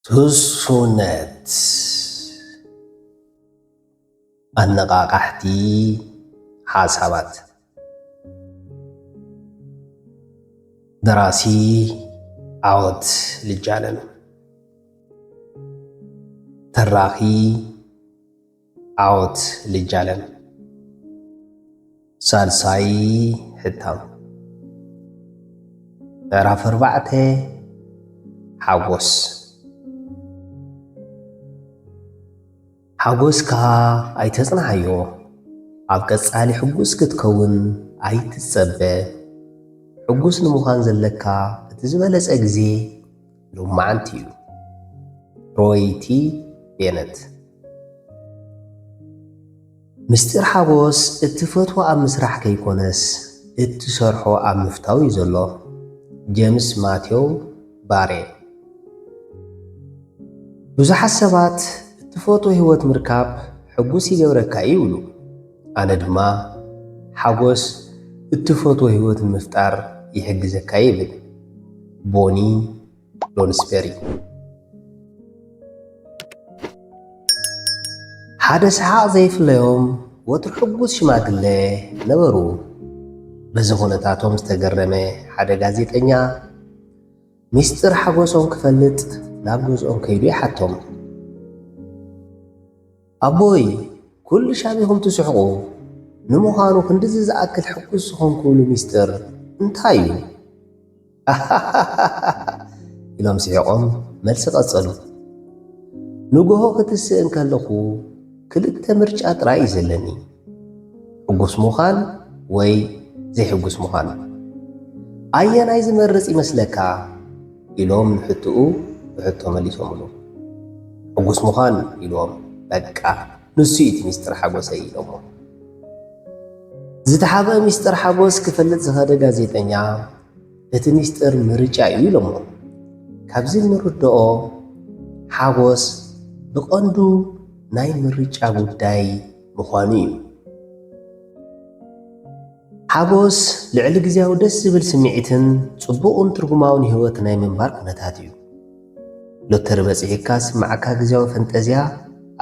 ትሱነት። ኣነቓቓሕቲ ሓሳባት። ደራሲ ዓወት ልጃለም። ተራኺ ዓወት ልጃለም። ሳልሳይ ሕታም። ምዕራፍ ኣርባዕተ። ሓጎስ። ሓጎስካ ኣይተጽንሓዮ። ኣብ ቀጻሊ ሕጉስ ክትከውን ኣይትጸበ። ሕጉስ ንምዃን ዘለካ እቲ ዝበለጸ ግዜ ሎማዓንቲ እዩ። ሮይ ቲ ቤነት። ምስጢር ሓጎስ እትፈትዎ ኣብ ምስራሕ ከይኮነስ እትሰርሖ ኣብ ምፍታው እዩ ዘሎ። ጀምስ ማቴው ባሬ። ብዙሓት ሰባት እትፈትዎ ህይወት ምርካብ ሕጉስ ይገብረካ እዩ ይብሉ። ኣነ ድማ ሓጎስ እትፈትዎ ህይወት ንምፍጣር ይሕግዘካ ይብል። ቦኒ ሎንስበሪ። ሓደ ሰሓቕ ዘይፍለዮም ወትሩ ሕጉስ ሽማግለ ነበሩ። በዚ ኩነታቶም ዝተገረመ ሓደ ጋዜጠኛ ሚስጥር ሓጎሶም ክፈልጥ ናብ ገዝኦም ከይዱ ይሓቶም። ኣቦይ፣ ኩሉ ሻብ ኢኹም ትስሕቑ። ንምዃኑ ክንድዚ ዝኣክል ሕጉስ ዝኾንኩሉ ሚስጥር እንታይ እዩ? ኢሎም ስሒቖም መልሲ ቀጸሉ። ንግሆ ክትስእ እንከለኹ ክልተ ምርጫ ጥራይ እዩ ዘለኒ። ሕጉስ ምዃን ወይ ዘይሕጉስ ምዃን። ኣየናይ ዝመርጽ ይመስለካ? ኢሎም ንሕትኡ ብሕቶ መሊሶምሉ። ሕጉስ ምዃን ኢልዎም። በቃ ንሱ እዩ እቲ ሚስጥር ሓጎሰይ ኢሎሞ። ዝተሓብአ ሚስጥር ሓጎስ ክፈልጥ ዝኸደ ጋዜጠኛ እቲ ሚስጥር ምርጫ እዩ ኢሎሞ። ካብዚ እንርድኦ ሓጎስ ብቐንዱ ናይ ምርጫ ጉዳይ ምዃኑ እዩ። ሓጎስ ልዕሊ ግዜያዊ ደስ ዝብል ስምዒትን ጽቡቕን ትርጉማውን ህይወት ናይ ምንባር ኩነታት እዩ። ሎተሪ በጺሕካ ዝስምዓካ ግዜያዊ ፈንጠዝያ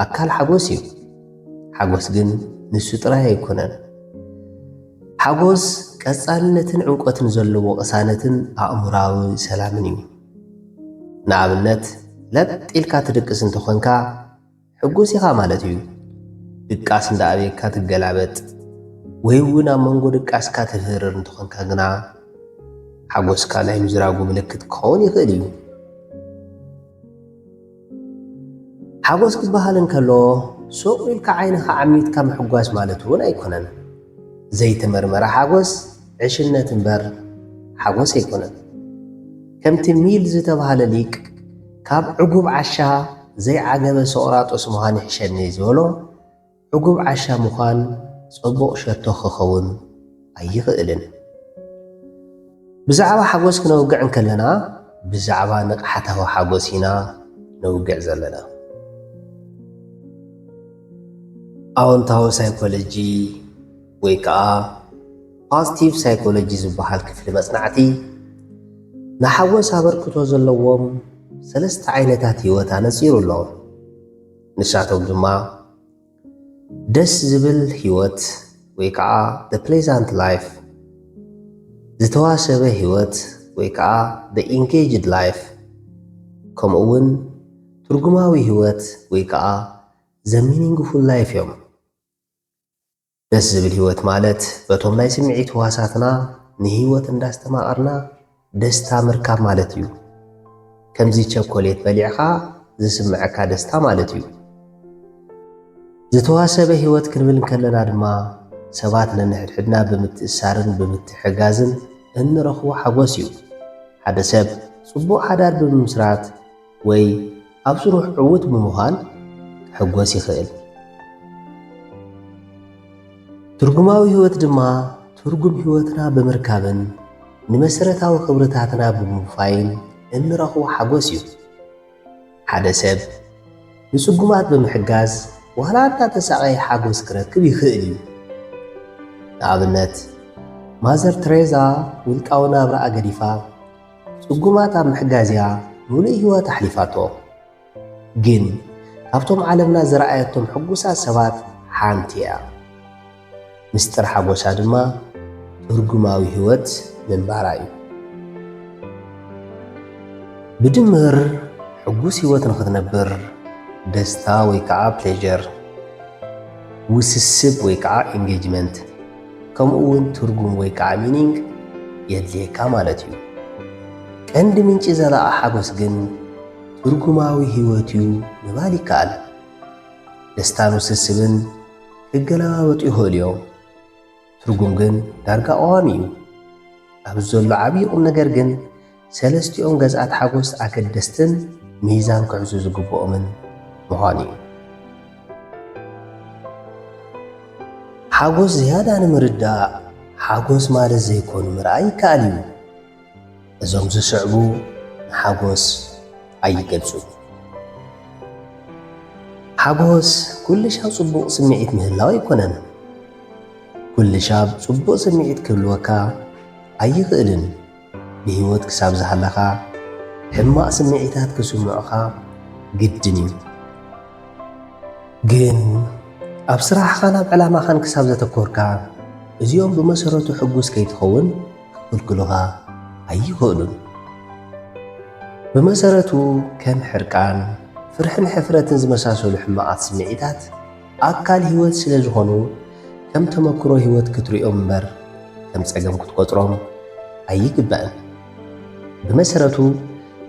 ኣካል ሓጎስ እዩ። ሓጎስ ግን ንሱ ጥራይ ኣይኮነን። ሓጎስ ቀጻልነትን ዕምቆትን ዘለዎ ቅሳነትን ኣእምሮኣዊ ሰላምን እዩ። ንኣብነት፣ ለጥ ኢልካ ትድቅስ እንተኾንካ፣ ሕጉስ ኢኻ ማለት እዩ። ድቃስ እንዳኣበየካ ትገላበጥ ወይ እውን ኣብ መንጎ ድቃስካ ትህርር እንተኾንካ ግና፣ ሓጎስካ ናይ ምዝራጉ ምልክት ክኸውን ይኽእል እዩ። ሓጎስ ክበሃል እንከሎ፣ ሱቕ ኢልካ ዓይንኻ ዓሚትካ ምሕጓስ ማለት እውን ኣይኮነን። ዘይተመርመረ ሓጎስ ዕሽነት እምበር ሓጎስ ኣይኮነን። ከምቲ ሚል ዝተባህለ ሊቅ፣ ካብ ዕጉብ ዓሻ ዘይዓገበ ሶቕራጦስ ምዃን ይሕሸኒ ዝበሎ፣ ዕጉብ ዓሻ ምዃን ጽቡቕ ሸቶ ክኸውን ኣይኽእልን። ብዛዕባ ሓጎስ ክነውግዕ እንከለና፣ ብዛዕባ ንቕሓታዊ ሓጎስ ኢና ነውግዕ ዘለና። ኣወንታዊ ሳይኮሎጂ ወይ ከኣ ፖዚቲቭ ሳይኮሎጂ ዝበሃል ክፍሊ መጽናዕቲ፣ ንሓጎስ ኣበርክቶ ዘለዎም ሰለስተ ዓይነታት ህይወት ኣነጺሩ ኣሎ። ንሳቶም ድማ፣ ደስ ዝብል ህይወት ወይ ከዓ the pleasant life፣ ዝተዋሰበ ህይወት ወይ ከዓ the engaged life፣ ከምኡ እውን ትርጉማዊ ህይወት ወይ ከዓ the meaningful life እዮም። ደስ ዝብል ህይወት ማለት በቶም ናይ ስምዒት ህዋሳትና ንህይወት እንዳስተማቐርና ደስታ ምርካብ ማለት እዩ። ከምዚ ቸኮሌት በሊዕኻ ዝስምዐካ ደስታ ማለት እዩ። ዝተዋሰበ ህይወት ክንብል እንከለና ድማ፣ ሰባት ነንሕድሕድና ብምትእሳርን ብምትሕጋዝን እንረኽቦ ሓጎስ እዩ። ሓደ ሰብ ጽቡቕ ሓዳር ብምምስራት ወይ ኣብ ስርሑ ዕዉት ብምዃን ክሕጎስ ይኽእል። ትርጉማዊ ህይወት ድማ ትርጉም ህይወትና ብምርካብን ንመሰረታዊ ክብርታትና ብምውፋይን እንረኽቦ ሓጎስ እዩ። ሓደ ሰብ ንጽጉማት ብምሕጋዝ ዋላ እናተሳቐየ ሓጎስ ክረክብ ይኽእል እዩ። ንኣብነት፣ ማዘር ትሬዛ ውልቃዊ ናብራኣ ገዲፋ ጽጉማት ኣብ ምሕጋዝ እያ ምሉእ ህይወታ ኣሕሊፋቶ። ግን ካብቶም ዓለምና ዝረኣየቶም ሕጉሳት ሰባት ሓንቲ እያ። ምስጢር ሓጎሳ ድማ ትርጉማዊ ህይወት ምንባራ እዩ። ብድምር ሕጉስ ህይወት ንኽትነብር ደስታ ወይ ከዓ ፕሌጀር፣ ውስስብ ወይ ከዓ ኢንጌጅመንት፣ ከምኡ እውን ትርጉም ወይ ከዓ ሚኒንግ የድልየካ ማለት እዩ። ቀንዲ ምንጪ ዘላቒ ሓጎስ ግን ትርጉማዊ ህይወት እዩ ምባል ይከኣል። ደስታን ውስስብን ክገለባበጡ ይኽእሉ እዮም። ትርጉም ግን ዳርጋ ቀዋሚ እዩ። ኣብዚ ዘሎ ዓብዪ ቁም ነገር ግን ሰለስቲኦም ገዝኣት ሓጎስ ኣገደስትን ሚዛን ክሕዙ ዝግብኦምን ምዃኑ እዩ። ሓጎስ ዝያዳ ንምርዳእ ሓጎስ ማለት ዘይኮኑ ምርኣይ ይከኣል እዩ። እዞም ዝስዕቡ ንሓጎስ ኣይገልጹን። ሓጎስ ኩልሻብ ጽቡቕ ስምዒት ምህላው ኣይኮነን። ኩልሻብ ጽቡቕ ስምዒት ክህልወካ ኣይኽእልን። ብህይወት ክሳብ ዝሃለኻ ሕማቕ ስምዒታት ክስምዑኻ ግድን እዩ። ግን ኣብ ስራሕኻን ኣብ ዕላማኻን ክሳብ ዘተኮርካ፣ እዚኦም ብመሰረቱ ሕጉስ ከይትኸውን ክኽልክሉኻ ኣይኽእሉን። ብመሰረቱ ከም ሕርቃን፣ ፍርሕን ሕፍረትን ዝመሳሰሉ ሕማቓት ስምዒታት ኣካል ህይወት ስለ ዝኾኑ፣ ከም ተመክሮ ህይወት ክትሪኦም እምበር ከም ጸገም ክትቆጽሮም ኣይግባእን። ብመሰረቱ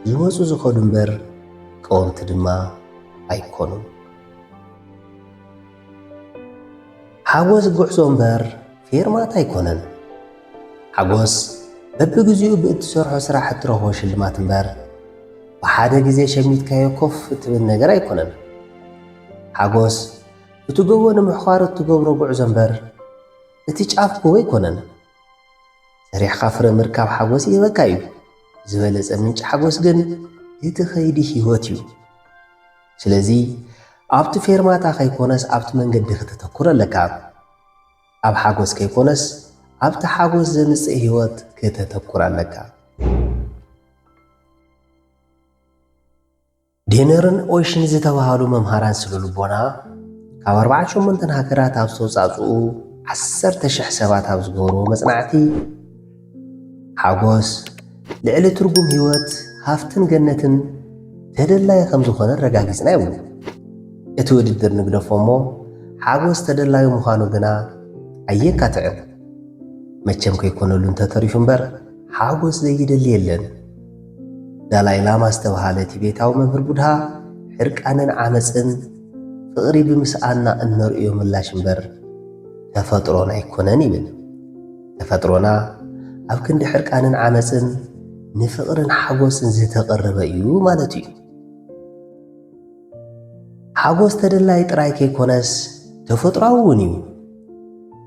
ዝመጹ ዝኸዱ እምበር ቀወምቲ ድማ ኣይኮኑን። ሓጎስ ጉዕዞ እምበር ፌርማታ ኣይኮነን። ሓጎስ በብግዚኡ ብእትሰርሖ ስራሕ እትረኽቦ ሽልማት እምበር ብሓደ ግዜ ሸሚትካዮ ኮፍ እትብል ነገር ኣይኮነን። ሓጎስ እቲ ጎቦ ንምሕዃር እትገብሮ ጉዕዞ እምበር እቲ ጫፍ ጎቦ ኣይኮነን። ሰሪሕኻ ፍረ ምርካብ ሓጎስ ይህበካ እዩ። ዝበለጸ ምንጪ ሓጎስ ግን እቲ ኸይዲ ህይወት እዩ። ስለዚ ኣብቲ ፌርማታ ከይኮነስ ኣብቲ መንገዲ ከተተኩር ኣለካ። ኣብ ሓጎስ ከይኮነስ ኣብቲ ሓጎስ ዘምጽእ ህይወት ከተተኩር ኣለካ። ዴነርን ኦይሽን ዝተባህሉ መምሃራን ስነ ልቦና ካብ ኣርባዓን ሸሞንተን ሃገራት ኣብ ዝተውጻጽኡ ዓሰርተ ሽሕ ሰባት ኣብ ዝገበርዎ መጽናዕቲ፣ ሓጎስ ልዕሊ ትርጉም ህይወት፣ ሃፍትን ገነትን ተደላዪ ከም ዝኾነ ኣረጋጊጽና ይብሉ። እቲ ውድድር ንግደፎ እሞ ሓጎስ ተደላዪ ምዃኑ ግና ኣየካትዕን። መቸም ከይኮነሉ እንተተሪፉ እምበር ሓጎስ ዘይደሊ የለን። ዳላይ ላማ ዝተብሃለ ቲቤታዊ መምህር ቡድሃ ሕርቃንን ዓመጽን ፍቕሪ ብምስኣንና እነርእዮ ምላሽ እምበር ተፈጥሮን ኣይኮነን ይብል። ተፈጥሮና ኣብ ክንዲ ሕርቃንን ዓመጽን ንፍቕርን ሓጎስን ዝተቐረበ እዩ ማለት እዩ። ሓጎስ ተደላይ ጥራይ ከይኮነስ ተፈጥሮኣዊ እውን እዩ።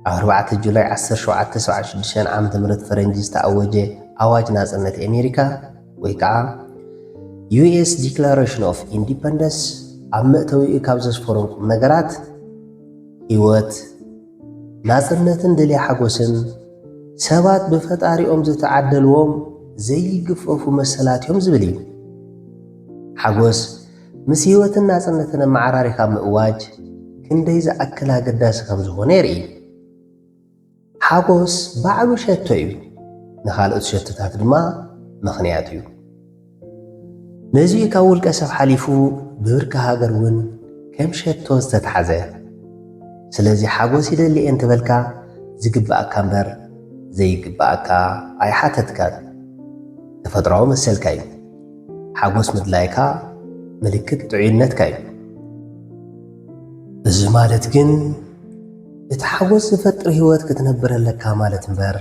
ኣብ ኣርባዕተ ጁላይ ዓሰርተ ሸውዓተ ሰብዓ ሽዱሽተ ዓመተ ምህረት ፈረንጂ ዝተኣወጀ ኣዋጅ ናጽነት ኣሜሪካ ወይ ከዓ ዩ ኤስ ዲክላሬሽን ኦፍ ኢንዲፐንደንስ ኣብ መእተዊኡ ካብ ዘስፈሮም ቁም ነገራት ህይወት፣ ናጽነትን ድልየ ሓጎስን ሰባት ብፈጣሪኦም ዝተዓደልዎም ዘይግፈፉ መሰላት እዮም ዝብል እዩ። ሓጎስ ምስ ህይወትን ናጽነትን ኣመዓራሪኻ ምእዋጅ ክንደይ ዝኣክል ኣገዳሲ ከም ዝኾነ የርኢ። ሓጎስ ባዕሉ ሸቶ እዩ፣ ንኻልኦት ሸቶታት ድማ ምኽንያት እዩ። ነዚ ካብ ውልቀ ሰብ ሓሊፉ ብብርኪ ሃገር እውን ከም ሸቶ ዝተትሓዘ። ስለዚ ሓጎስ ይደሊ እየ እንተበልካ ዝግብኣካ እምበር ዘይግብኣካ ኣይሓተትካን። ተፈጥሮኣዊ መሰልካ እዩ። ሓጎስ ምድላይካ ምልክት ጥዑይነትካ እዩ። እዚ ማለት ግን እቲ ሓጎስ ዝፈጥር ህይወት ክትነብር ኣለካ ማለት እምበር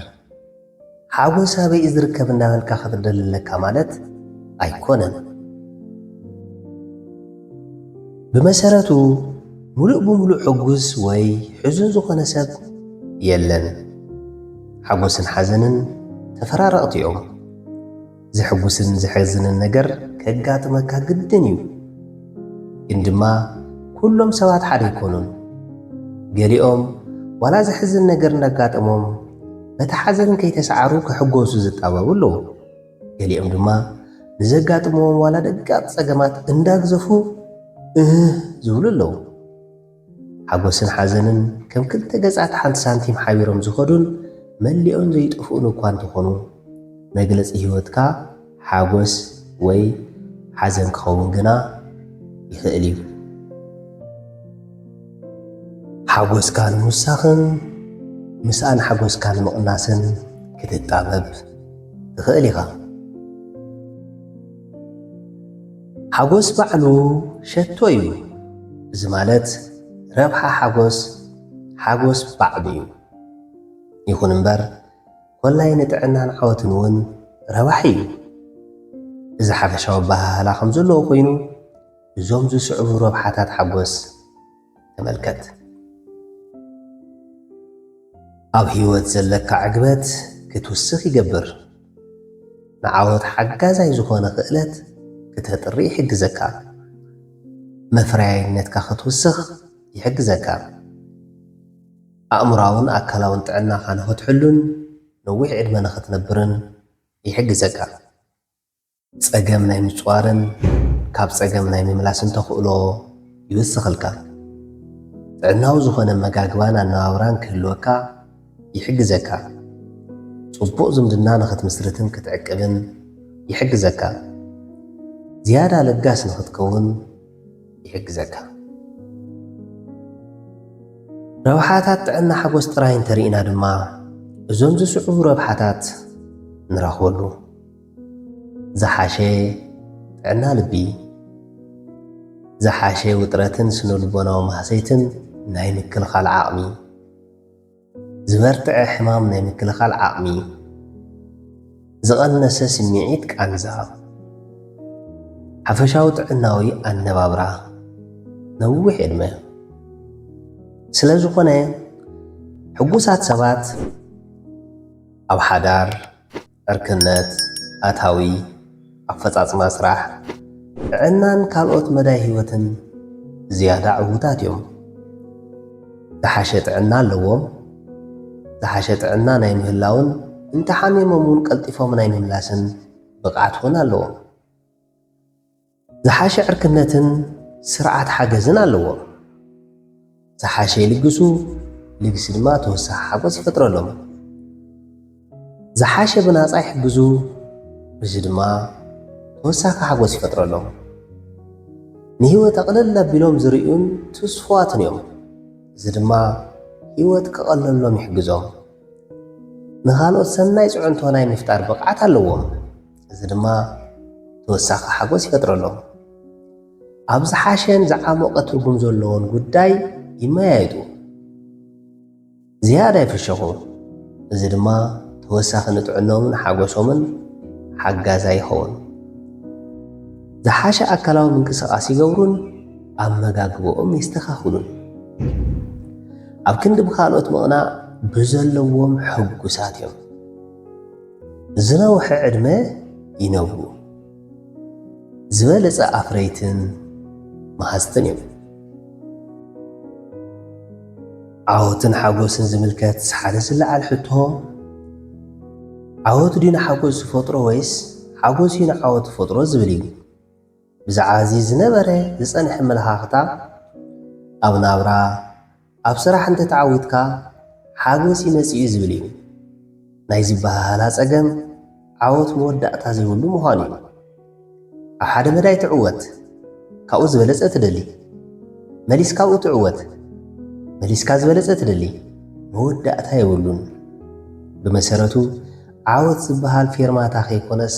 ሓጎስ ኣበይ እዩ ዝርከብ እንዳበልካ ክትደሊ ኣለካ ማለት ኣይኮነን። ብመሰረቱ ሙሉእ ብሙሉእ ሕጉስ ወይ ሕዙን ዝኾነ ሰብ የለን። ሓጎስን ሓዘንን ተፈራረቕቲ እዮም። ዘሕጉስን ዘሕዝንን ነገር ከጋጥመካ ግድን እዩ። ግን ድማ ኩሎም ሰባት ሓደ ኣይኮኑን። ገሊኦም ዋላ ዘሕዝን ነገር እንዳጋጠሞም በቲ ሓዘን ከይተሰዓሩ ክሕጎሱ ዝጣበቡ ኣለዉ። ገሊኦም ድማ ንዘጋጥምዎም ዋላ ደቃቕ ጸገማት እንዳግዘፉ እህ ዝብሉ ኣለዉ። ሓጎስን ሓዘንን ከም ክልተ ገጻት ሓንቲ ሳንቲም ሓቢሮም ዝኸዱን መሊኦም ዘይጠፍኡን እኳ እንተኾኑ፣ መግለጺ ህይወትካ ሓጎስ ወይ ሓዘን ክኸውን ግና ይኽእል እዩ። ሓጎስካ ንምውሳኽን ምስኣን ሓጎስካ ንምቕናስን ክትጣበብ ትኽእል ኢኻ። ሓጎስ ባዕሉ ሸቶ እዩ። እዚ ማለት ረብሓ ሓጎስ፣ ሓጎስ ባዕሉ እዩ። ይኹን እምበር፣ ኮላይ ንጥዕናን ዓወትን እውን ረባሒ እዩ። እዚ ሓፈሻዊ ኣበሃህላ ከም ዘለዎ ኮይኑ፣ እዞም ዝስዕቡ ረብሓታት ሓጎስ ተመልከት። ኣብ ህይወት ዘለካ ዕግበት ክትውስኽ ይገብር። ንዓወት ሓጋዛይ ዝኾነ ክእለት ክተጥሪ ይሕግዘካ። መፍረያይነትካ ክትውስኽ ይሕግዘካ። ኣእምሮኣውን ኣካላውን ጥዕናኻ ንኽትሕሉን ነዊሕ ዕድመ ንኽትነብርን ይሕግዘካ። ጸገም ናይ ምጽዋርን ካብ ጸገም ናይ ምምላስን ተኽእሎ ይውስኸልካ። ጥዕናዊ ዝኾነ መጋግባን ኣነባብራን ክህልወካ ይሕግዘካ። ጽቡቕ ዝምድና ንኽትምስርትን ክትዕቅብን ይሕግዘካ። ዝያዳ ለጋስ ንኽትከውን ይሕግዘካ። ረብሓታት ጥዕና ሓጎስ ጥራይ እንተርኢና ድማ፣ እዞም ዝስዕቡ ረብሓታት ንረኽበሉ። ዝሓሸ ጥዕና ልቢ፣ ዝሓሸ ውጥረትን ስነ-ልቦናዊ ማህሰይትን ናይ ምክልኻል ዓቕሚ፣ ዝበርትዐ ሕማም ናይ ምክልኻል ዓቕሚ፣ ዝቐነሰ ስምዒት ቃንዛ፣ ሓፈሻዊ ጥዕናዊ ኣነባብራ፣ ነዊሕ ዕድመ። ስለ ዝኾነ፣ ሕጉሳት ሰባት ኣብ ሓዳር፣ ዕርክነት፣ ኣታዊ፣ ኣፈጻጽማ ስራሕ፣ ጥዕናን ካልኦት መዳይ ህይወትን ዝያዳ ዕዉታት እዮም። ዝሓሸ ጥዕና ኣለዎም። ዝሓሸ ጥዕና ናይ ምህላውን እንተሓሚሞም እውን ቀልጢፎም ናይ ምምላስን ብቕዓት እውን ኣለዎም። ዝሓሸ ዕርክነትን ስርዓት ሓገዝን ኣለዎም። ዝሓሸ ይልግሱ፣ ልግሲ ድማ ተወሳኺ ሓጎስ ይፈጥረሎም። ዝሓሸ ብናጻ ይሕግዙ፣ እዚ ድማ ተወሳኺ ሓጎስ ይፈጥረሎም። ንህይወት ኣቕልል ኣቢሎም ዝርእዩን ትስፉዋትን እዮም። እዚ ድማ ህይወት ክቐለሎም ይሕግዞም። ንኻልኦት ሰናይ ጽዕንቶ ናይ ምፍጣር ብቕዓት ኣለዎም። እዚ ድማ ተወሳኺ ሓጎስ ይፈጥረሎም። ኣብ ዝሓሸን ዝዓሞቐ ትርጉም ዘለዎን ጉዳይ ይመያየጡ። ዝያዳ ይፍሸኹ። እዚ ድማ ተወሳኺ ንጥዕኖምን ሓጎሶምን ሓጋዛይ ይኸውን። ዝሓሸ ኣካላዊ ምንቅስቓስ ይገብሩን ኣመጋግባኦም የስተኻኽሉን። ኣብ ክንዲ ብኻልኦት ምቕናእ ብዘለዎም ሕጉሳት እዮም። ዝነውሐ ዕድመ ይነብሩ። ዝበለጸ ኣፍረይትን መሃዝትን እዮም። ዓወትን ሓጎስን ዝምልከት ሓደ ዝለዓል ሕቶ፣ ዓወት ድዩ ንሓጎስ ዝፈጥሮ ወይስ ሓጎስ እዩ ንዓወት ዝፈጥሮ ዝብል እዩ። ብዛዕባ እዚ ዝነበረ ዝጸንሐ ኣመለኻኽታ፣ ኣብ ናብራ፣ ኣብ ስራሕ እንተተዓዊትካ ሓጎስ ይመጽእ እዩ ዝብል እዩ። ናይዚ ኣበሃህላ ጸገም ዓወት መወዳእታ ዘይብሉ ምዃኑ እዩ። ኣብ ሓደ መዳይ ትዕወት፣ ካብኡ ዝበለጸ ትደሊ። መሊስካ ኣብኡ ትዕወት፣ መሊስካ ዝበለጸ ትደሊ። መወዳእታ የብሉን። ብመሰረቱ ዓወት ዝበሃል ፌርማታ ከይኮነስ፣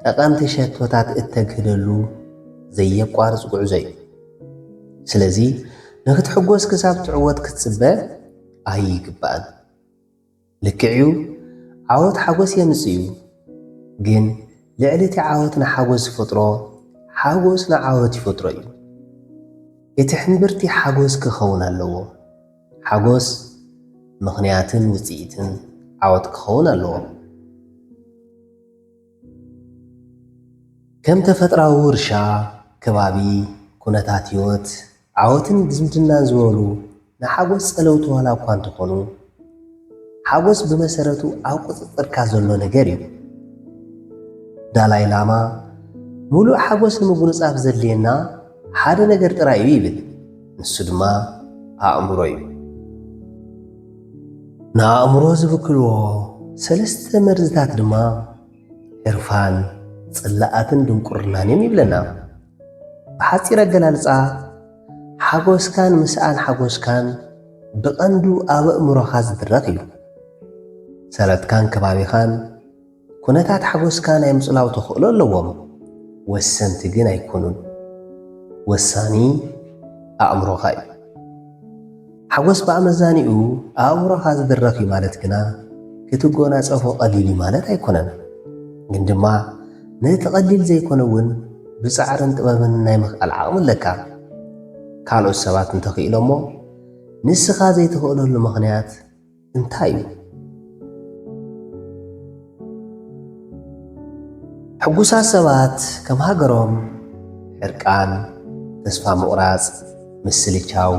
ጠቐምቲ ሸቶታት እተግህደሉ ዘየቋርጽ ጉዕዞ እዩ። ስለዚ ንክትሕጎስ ክሳብ ትዕወት ክትጽበ ኣይግባእን። ልክዕ እዩ፣ ዓወት ሓጎስ የምጽእ እዩ። ግን ልዕሊ እቲ ዓወት ንሓጎስ ዝፈጥሮ፣ ሓጎስ ንዓወት ይፈጥሮ እዩ። እቲ ሕምብርቲ ሓጎስ ክኸውን ኣለዎ። ሓጎስ ምኽንያትን ውጽኢትን ዓወት ክኸውን ኣለዎ። ከም ተፈጥራዊ ውርሻ፣ ከባቢ፣ ኩነታት ህይወት፣ ዓወትን ዝምድናን ዝበሉ ንሓጎስ ጸለውቲ ዋላ እኳ እንተኾኑ፣ ሓጎስ ብመሰረቱ ኣብ ቁጽጽርካ ዘሎ ነገር እዩ። ዳላይ ላማ፣ "ምሉእ ሓጎስ ንምጉንጻፍ ዘድልየና ሓደ ነገር ጥራይ እዩ ይብል። ንሱ ድማ ኣእምሮ እዩ። ንኣእምሮ ዝብክልዎ ሰለስተ መርዝታት ድማ ሕርፋን፣ ጽላኣትን ድንቁርናን እዮም ይብለና። ብሓጺር ኣገላልጻ፣ ሓጎስካን ምስኣን ሓጎስካን ብቐንዱ ኣብ ኣእምሮኻ ዝድረኽ እዩ። ሰረትካን ከባቢኻን ኩነታት ሓጎስካ ናይ ምጽላው ተኽእሎ ኣለዎም፣ ወሰንቲ ግን ኣይኮኑን። ወሳኒ ኣእምሮኻ እዩ። ሓጎስ ብኣመዛኒኡ ኣእምሮኻ ዝድረኽ እዩ ማለት ግና ክትጎናጸፎ ቀሊል እዩ ማለት ኣይኮነን። ግን ድማ ነቲ ቀሊል ዘይኮነ እውን ብጻዕርን ጥበብን ናይ ምኽኣል ዓቕሚ ኣለካ። ካልኦት ሰባት እንተኽኢሎሞ ንስኻ ዘይትኽእለሉ ምኽንያት እንታይ እዩ? ሕጉሳት ሰባት ከም ሃገሮም ሕርቃን፣ ተስፋ ምቑራጽ፣ ምስልቻው፣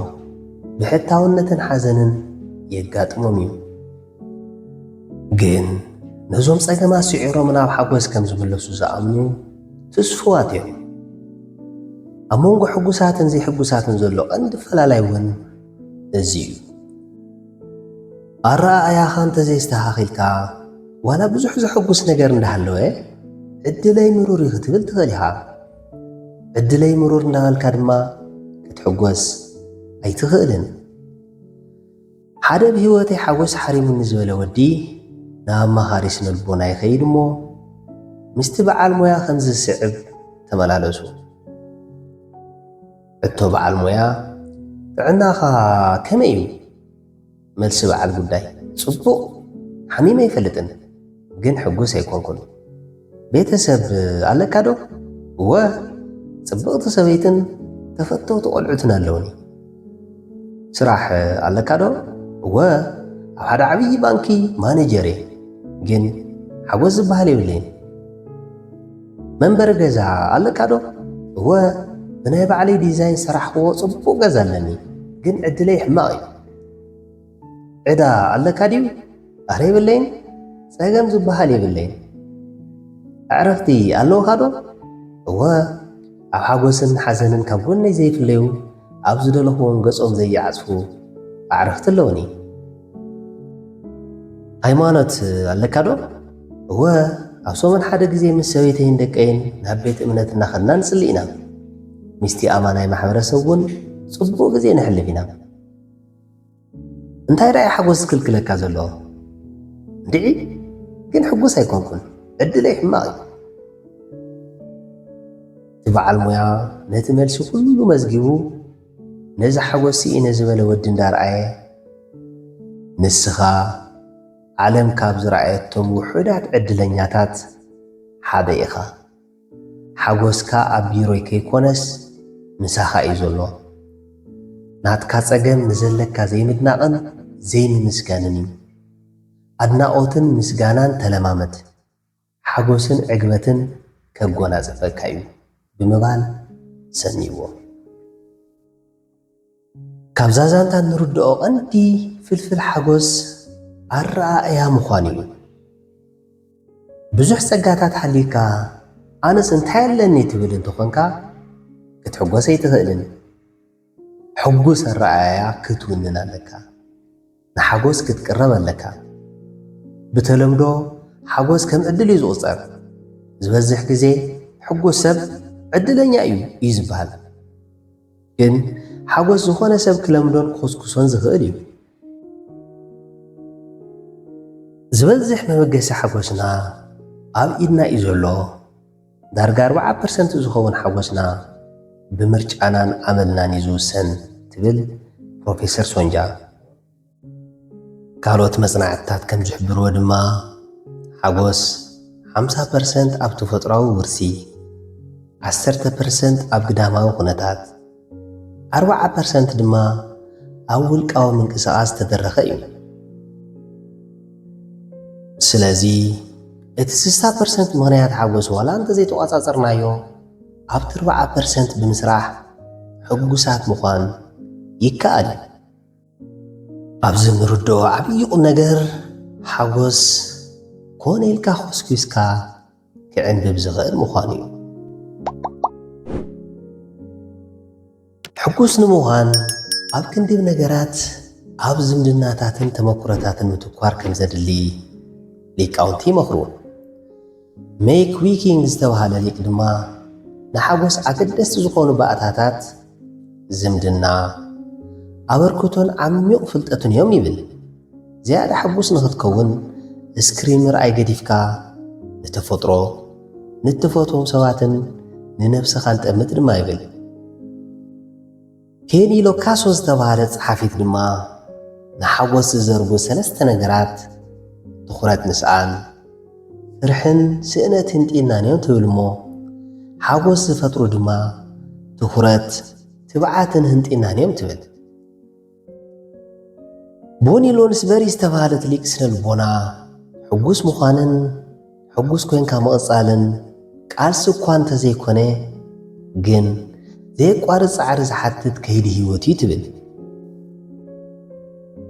ብሕታውነትን ሓዘንን የጋጥሞም እዩ። ግን ነዞም ጸገማት ስዒሮም ናብ ሓጎስ ከም ዝምለሱ ዝኣምኑ ትስፉዋት እዮም። ኣብ መንጎ ሕጉሳትን ዘይሕጉሳትን ዘሎ ቀንዲ ፈላላይ እውን እዚ እዩ። ኣረኣእያኻ እንተዘይስተኻኺልካ፣ ዋላ ብዙሕ ዘሐጉስ ነገር እንዳሃለወ፣ "ዕድለይ ምሩር እዩ" ክትብል ትኽእል ኢኻ። "ዕድለይ ምሩር" እንዳበልካ ድማ ክትሕጎስ ኣይትኽእልን። ሓደ ብህይወተይ ሓጎስ ሓሪሙኒ ዝበለ ወዲ ናብ ኣማኻሪ ስነ ልቦና ይኸይድ እሞ፣ ምስቲ በዓል ሞያ ከምዚ ዝስዕብ ተመላለሱ። ሕቶ በዓል ሞያ፣ "ጥዕናኻ ከመይ እዩ?" መልሲ በዓል ጉዳይ፣ "ጽቡቕ፣ ሓሚመ ኣይፈልጥን፣ ግን ሕጉስ ኣይኮንኩን። ቤተሰብ ኣለካ ዶ?" "እወ፣ ጽብቕቲ ሰበይትን ተፈተውቲ ቆልዑትን ኣለውኒ። ስራሕ ኣለካ ዶ?" "እወ፣ ኣብ ሓደ ዓብዪ ባንኪ ማኔጀር እየ፣ ግን ሓጎስ ዝበሃል የብለይን። መንበሪ ገዛ ኣለካ ዶ?" "እወ፣ ብናይ ባዕለይ ዲዛይን ዝሰራሕክዎ ጽቡቕ ገዛ ኣለኒ፣ ግን ዕድለይ ሕማቕ እዩ። ዕዳ ኣለካ ድዩ?" "ኣረ የብለይን፣ ጸገም ዝበሃል የብለይን። ኣዕርኽቲ ኣለውኻ ዶ?" "እወ፣ ኣብ ሓጎስን ሓዘንን ካብ ጎነይ ዘይፍለዩ፣ ኣብ ዝደለኽዎም ገጾም ዘይዓጽፉ ኣዕርኽቲ ኣለውኒ። ሃይማኖት ኣለካ ዶ?" "እወ፣ ኣብ ሰሙን ሓደ ግዜ ምስ ሰበይተይን ደቀይን ናብ ቤት እምነት እናኸድና ንጽሊ ኢና። ምስቲ ኣማናይ ማሕበረሰብ እውን ጽቡቕ ግዜ ነሕልፍ ኢና። እንታይ ደኣ እዩ ሓጎስ ዝክልክለካ ዘሎ?" "እንድዒ፣ ግን ሕጉስ ኣይኮንኩን፣ ዕድለይ ሕማቕ እዩ።" እቲ በዓል ሞያ ነቲ መልሲ ኩሉ መዝጊቡ፣ ነዚ ሓጎስ ስኢነ ዝበለ ወዲ እንዳረኣየ፣ "ንስኻ ዓለም ካብ ዝረኣየቶም ውሑዳት ዕድለኛታት ሓደ ኢኻ። ሓጎስካ ኣብ ቢሮይ ከይኮነስ ምሳኻ እዩ ዘሎ። ናትካ ጸገም ንዘለካ ዘይምድናቕን ዘይምምስጋንን እዩ። ኣድናቖትን ምስጋናን ተለማመድ። ሓጎስን ዕግበትን ከጎናጽፈካ እዩ" ብምባል ሰንይዎ። ካብዛ ዛንታ እንርድኦ ቀንዲ ፍልፍል ሓጎስ ኣረኣእያ ምዃኑ እዩ። ብዙሕ ጸጋታት ሓልዩካ፣ "ኣነስ እንታይ ኣለኒ?" ትብል እንተኾንካ፣ ክትሕጎስ ኣይትኽእልን። ሕጉስ ኣረኣእያ ክትውንን ኣለካ። ንሓጎስ ክትቅረብ ኣለካ። ብተለምዶ ሓጎስ ከም ዕድል እዩ ዝቑጸር። ዝበዝሕ ግዜ ሕጉስ ሰብ ዕድለኛ እዩ እዩ ዝበሃል። ግን ሓጎስ ዝኾነ ሰብ ክለምዶን ክኹስኩሶን ዝኽእል እዩ። ዝበዝሕ መበገሲ ሓጎስና ኣብ ኢድና እዩ ዘሎ። ዳርጋ ኣርብዓ ፐርሰንት ዝኸውን ሓጎስና ብምርጫናን ኣመልናን እዩ ዝውሰን፣ ትብል ፕሮፌሰር ሶንጃ። ካልኦት መጽናዕትታት ከም ዝሕብርዎ ድማ፣ ሓጎስ ሓምሳ ፐርሰንት ኣብ ተፈጥሮኣዊ ውርሲ፣ ዓሰርተ ፐርሰንት ኣብ ግዳማዊ ኩነታት፣ ኣርብዓ ፐርሰንት ድማ ኣብ ውልቃዊ ምንቅስቓስ ዝተደረኸ እዩ። ስለዚ፣ እቲ ስሳ ፐርሰንት ምኽንያት ሓጎስ ዋላ እንተዘይተቖጻጸርናዮ፣ ኣብቲ ኣርብዓ ፐርሰንት ብምስራሕ ሕጉሳት ምዃን ይከኣል እዩ። ኣብዚ ንርድኦ ዓብዪ ቁም ነገር፣ ሓጎስ ኮነ ኢልካ ኮስኲስካ ክዕንብብ ዝኽእል ምዃኑ እዩ። ሕጉስ ንምዃን ኣብ ክንዲ ነገራት ኣብ ዝምድናታትን ተመኩሮታትን ምትኳር ከም ዘድሊ ሊቃውንቲ ይመኽሩ። ሜክ ዊኪንግ ዝተባህለ ሊቅ ድማ ንሓጎስ ኣገደስቲ ዝኾኑ ባእታታት ዝምድና፣ ኣበርክቶን ዓሚቕ ፍልጠትን እዮም ይብል። ዝያዳ ሕጉስ ንኽትከውን ስክሪን ምርኣይ ገዲፍካ ንተፈጥሮ፣ ንትፈትዎም ሰባትን ንነብስኻን ጠምት ድማ ይብል። ኬኒ ሎካሶ ዝተባህለት ጸሓፊት ድማ ንሓጎስ ዝዘርጉ ሰለስተ ነገራት ትኹረት ምስኣን፣ ፍርሕን ስእነት ህንጢናን እዮም ትብል እሞ ሓጎስ ዝፈጥሩ ድማ ትኹረት፣ ትብዓትን ህንጢናን እዮም ትብል። ቦኒ ሎንስበሪ ዝተባህለት ሊቅ ስነ ልቦና ሕጉስ ምዃንን ሕጉስ ኮይንካ ምቕጻልን ቃልሲ እኳ እንተዘይኮነ ግን ዘየቋርጽ ጻዕሪ ዝሓትት ከይዲ ህይወት እዩ ትብል።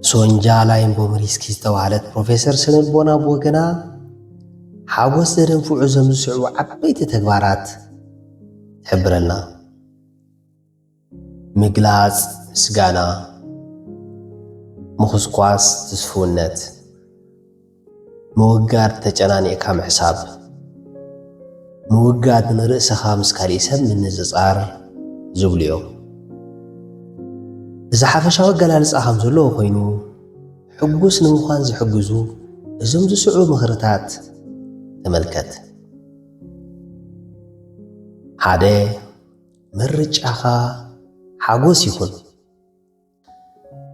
ሶንጃ ላይምቦምሪስኪ ዝተባህለት ፕሮፌሰር ስነ ልቦና ብወገና ሓጎስ ዘደንፍዑ እዞም ዝስዕቡ ዓበይቲ ተግባራት ትሕብረልና። ምግላጽ ምስጋና፣ ምኹስኳስ ትስፍውነት፣ ምውጋድ ተጨናኒቕካ ምሕሳብ፣ ምውጋድ ንርእስኻ ምስ ካሊእ ሰብ ምንጽጻር ዝብሉ እዮም። እዚ ሓፈሻዊ ኣገላልጻ ከም ዘለዎ ኮይኑ ሕጉስ ንምዃን ዝሕግዙ እዞም ዝስዕቡ ምኽርታት ተመልከት። ሓደ፣ ምርጫኻ ሓጎስ ይኹን።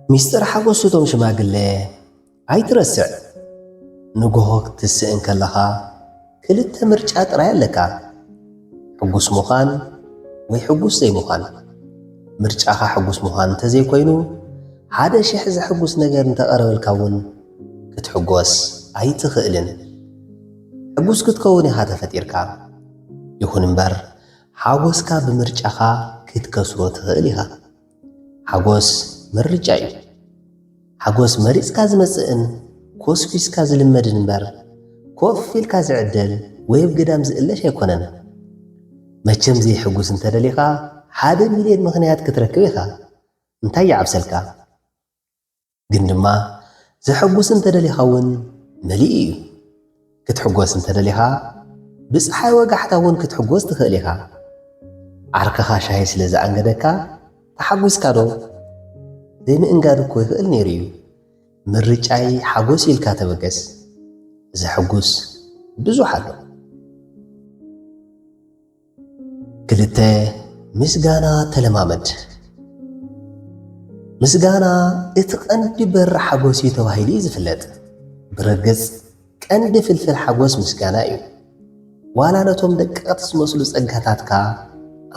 ሚስጥር ሓጎስ እቶም ሽማግለ ኣይትረስዕ። ንጎሆ ክትስእ እንከለኻ ክልተ ምርጫ ጥራይ ኣለካ፣ ሕጉስ ምዃን ወይ ሕጉስ ዘይምዃን። ምርጫኻ ሕጉስ ምዃን እንተዘይኮይኑ ሓደ ሽሕ ዘሕጉስ ነገር እንተቐረበልካ እውን ክትሕጎስ ኣይትኽእልን። ሕጉስ ክትከውን ኢኻ ተፈጢርካ። ይኹን እምበር ሓጎስካ ብምርጫኻ ክትከስሮ ትኽእል ኢኻ። ሓጎስ ምርጫ እዩ። ሓጎስ መሪጽካ ዝመጽእን ኮስኪስካ ዝልመድን እምበር ኮፍ ኢልካ ዝዕደል ወይ ኣብ ግዳም ዝእለሽ ኣይኮነን። መቸም ዘይሕጉስ እንተደሊኻ ሓደ ሚልዮን ምኽንያት ክትረክብ ኢኻ። እንታይ ይዓብሰልካ? ግን ድማ ዘሐጉስ እንተደሊኻ እውን መሊኡ እዩ። ክትሕጎስ እንተደሊኻ ብፀሓይ ወጋሕታ እውን ክትሕጎስ ትኽእል ኢኻ። ዓርክኻ ሻሂ ስለ ዝኣንገደካ ተሓጒስካ ዶ? ዘይምእንጋድ እኮ ይኽእል ነይሩ እዩ። ምርጫይ ሓጎስ ኢልካ ተበገስ። ዘሐጉስ ብዙሕ ኣሎ። ክልተ፣ ምስጋና ተለማመድ። ምስጋና እቲ ቀንዲ በር ሓጎስ እዩ ተባሂሉ እዩ ዝፍለጥ። ብርግጽ ቀንዲ ፍልፍል ሓጎስ ምስጋና እዩ። ዋላ ነቶም ደቀቕቲ ዝመስሉ ጸጋታትካ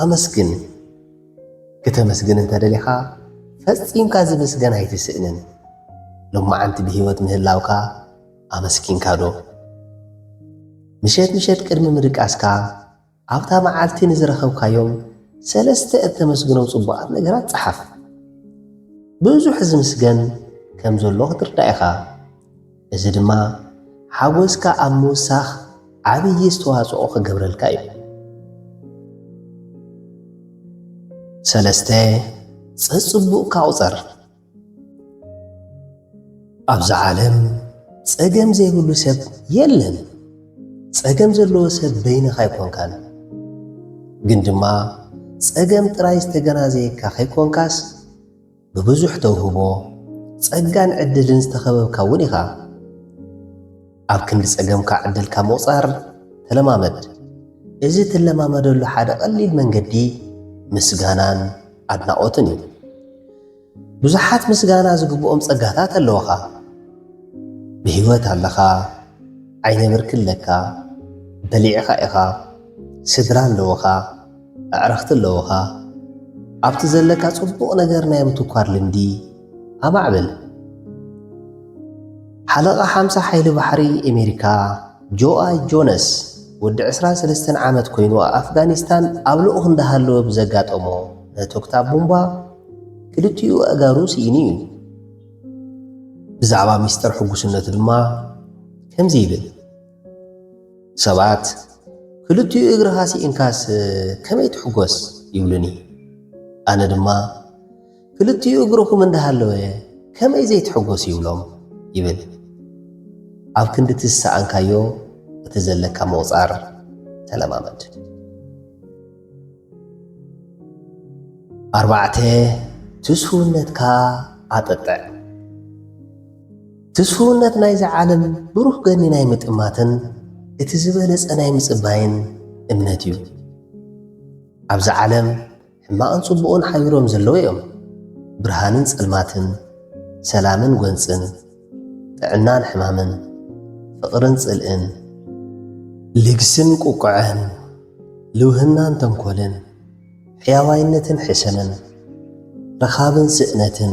ኣመስግን። ክተመስግን እንተደሊኻ ፈጺምካ ዝምስገን ኣይትስእንን። ሎማዓንቲ ብህይወት ምህላውካ ኣመስኪንካ ዶ? ምሸት ምሸት ቅድሚ ምድቃስካ ኣብታ መዓልቲ ንዝረኸብካዮም ሰለስተ እተመስግኖም ጽቡቓት ነገራት ጸሓፍ። ብዙሕ ዝምስገን ከም ዘሎ ክትርዳእ ኢኻ። እዚ ድማ ሓጎስካ ኣብ ምውሳኽ ዓብዪ ኣስተዋጽኦ ክገብረልካ እዩ። ሰለስተ፣ ጸጽቡቕካ ቁጸር። ኣብዛ ዓለም ጸገም ዘይብሉ ሰብ የለን። ጸገም ዘለዎ ሰብ በይንኻ ኣይኮንካን። ግን ድማ ጸገም ጥራይ ዝተገናዘየካ ከይኮንካስ ብብዙሕ ተውህቦ፣ ጸጋን ዕድልን ዝተኸበብካ እውን ኢኻ። ኣብ ክንዲ ጸገምካ ዕድልካ ምቑጻር ተለማመድ። እዚ ትለማመደሉ ሓደ ቀሊል መንገዲ ምስጋናን ኣድናቖትን እዩ። ብዙሓት ምስጋና ዝግብኦም ጸጋታት ኣለውኻ። ብህይወት ኣለኻ፣ ዓይነ ብርኪ ኣለካ፣ በሊዕኻ ኢኻ፣ ስድራ ኣለውኻ፣ ኣዕርኽቲ ኣለውኻ። ኣብቲ ዘለካ ጽቡቕ ነገር ናይ ምትኳር ልምዲ ኣማዕብል። ሓለቓ ሓምሳ ሓይሊ ባሕሪ ኣሜሪካ ጆኣይ ጆነስ፣ ወዲ ዕስራን ሰለስተን ዓመት ኮይኑ ኣብ ኣፍጋኒስታን ኣብ ልኡኽ እንዳሃለወ ብዘጋጠሞ ነቶክታ ቡምባ ክልቲኡ ኣእጋሩ ስኢኑ እዩ። ብዛዕባ ሚስጥር ሕጉስነቱ ድማ ከምዚ ይብል፣ ሰባት፣ "ክልቲኡ እግርኻ ስኢንካስ ከመይ ትሕጎስ?" ይብሉኒ። ኣነ ድማ፣ ክልቲኡ እግርኹም እንዳሃለወ ከመይ ዘይትሕጎስ ይብሎም ይብል። ኣብ ክንዲ እቲ ዝሰኣንካዮ እቲ ዘለካ ምቑጻር ተለማመድ። ኣርባዕተ፣ ትስውነትካ ኣጠጥዕ። ትስውነት ናይዚ ዓለም ብሩህ ገኒ ናይ ምጥማትን እቲ ዝበለጸ ናይ ምጽባይን እምነት እዩ። ኣብዚ ዓለም ሕማቕን ጽቡቕን ሓቢሮም ዘለዉ እዮም። ብርሃንን ጸልማትን፣ ሰላምን ጎንጽን፣ ጥዕናን ሕማምን፣ ፍቕርን ጽልእን፣ ልግስን ቁቁዐን፣ ልውህናን ተንኮልን፣ ሕያዋይነትን ሕሰምን፣ ረኻብን ስእነትን፣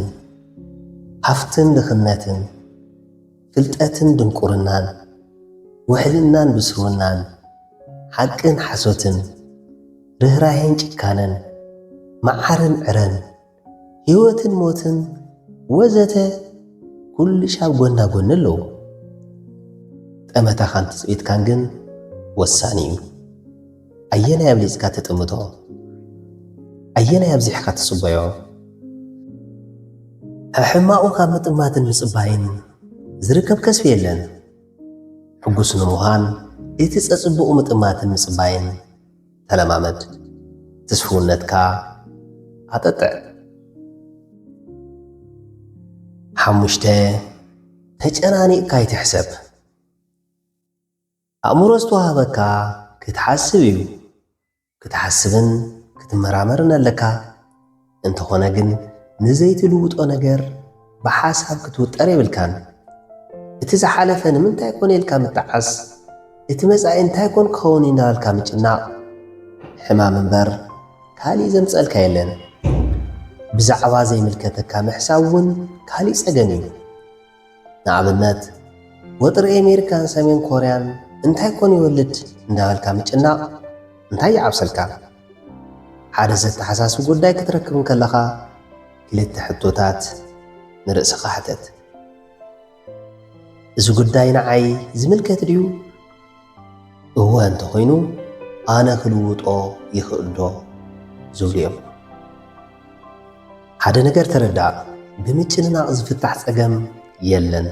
ሃፍትን ድኽነትን፣ ፍልጠትን ድንቁርናን፣ ውሕልናን ብስውናን፣ ሓቅን ሓሶትን፣ ርህራሄን ጭካነን፣ መዓርን ዕረን፣ ህይወትን ሞትን ወዘተ ኩሉ ሻብ ጎና ጎኒ ኣለዉ። ጠመታኻን ትጽቢትካን ግን ወሳኒ እዩ። ኣየናይ ኣብሊጽካ ትጥምቶ? ኣየናይ ኣብዚሕካ ትጽበዮ? ሕማቑ ካብ ምጥማትን ምጽባይን ዝርከብ ከስቢ የለን። ሕጉስ ንምዃን እቲ ጸጽቡቑ ምጥማትን ምጽባይን ተለማመድ። ትስፍውነትካ ኣጠጥዕ። ሓሙሽተ፣ ተጨናኒቕካ ኣይትሕሰብ። ኣእምሮ ዝተዋህበካ ክትሓስብ እዩ። ክትሓስብን ክትመራመርን ኣለካ። እንተኾነ ግን ንዘይትልውጦ ነገር ብሓሳብ ክትውጠር የብልካን። እቲ ዝሓለፈ ንምንታይ ኮን ኢልካ ምጥዓስ፣ እቲ መጻኢ እንታይ ኮን ክኸውን እዩ እንዳበልካ ምጭናቕ ሕማም እምበር ካሊእ ዘምጸልካ የለን። ብዛዕባ ዘይምልከተካ ምሕሳብ እውን ካሊእ ጸገም እዩ። ንኣብነት ወጥሪ ኣሜሪካን ሰሜን ኮርያን እንታይ ኮን ይወልድ እንዳበልካ ምጭናቕ እንታይ ይዓብሰልካ? ሓደ ዘተሓሳስብ ጉዳይ ክትረክብ እንከለኻ ክልተ ሕቶታት ንርእስኻ ሕተት። እዚ ጉዳይ ንዓይ ዝምልከት ድዩ? እወ እንተኾይኑ ኣነ ክልውጦ ይኽእል ዶ? ዝብሉ እዮም። ሓደ ነገር ተረዳእ፣ ብምጭንናቕ ዝፍታሕ ጸገም የለን።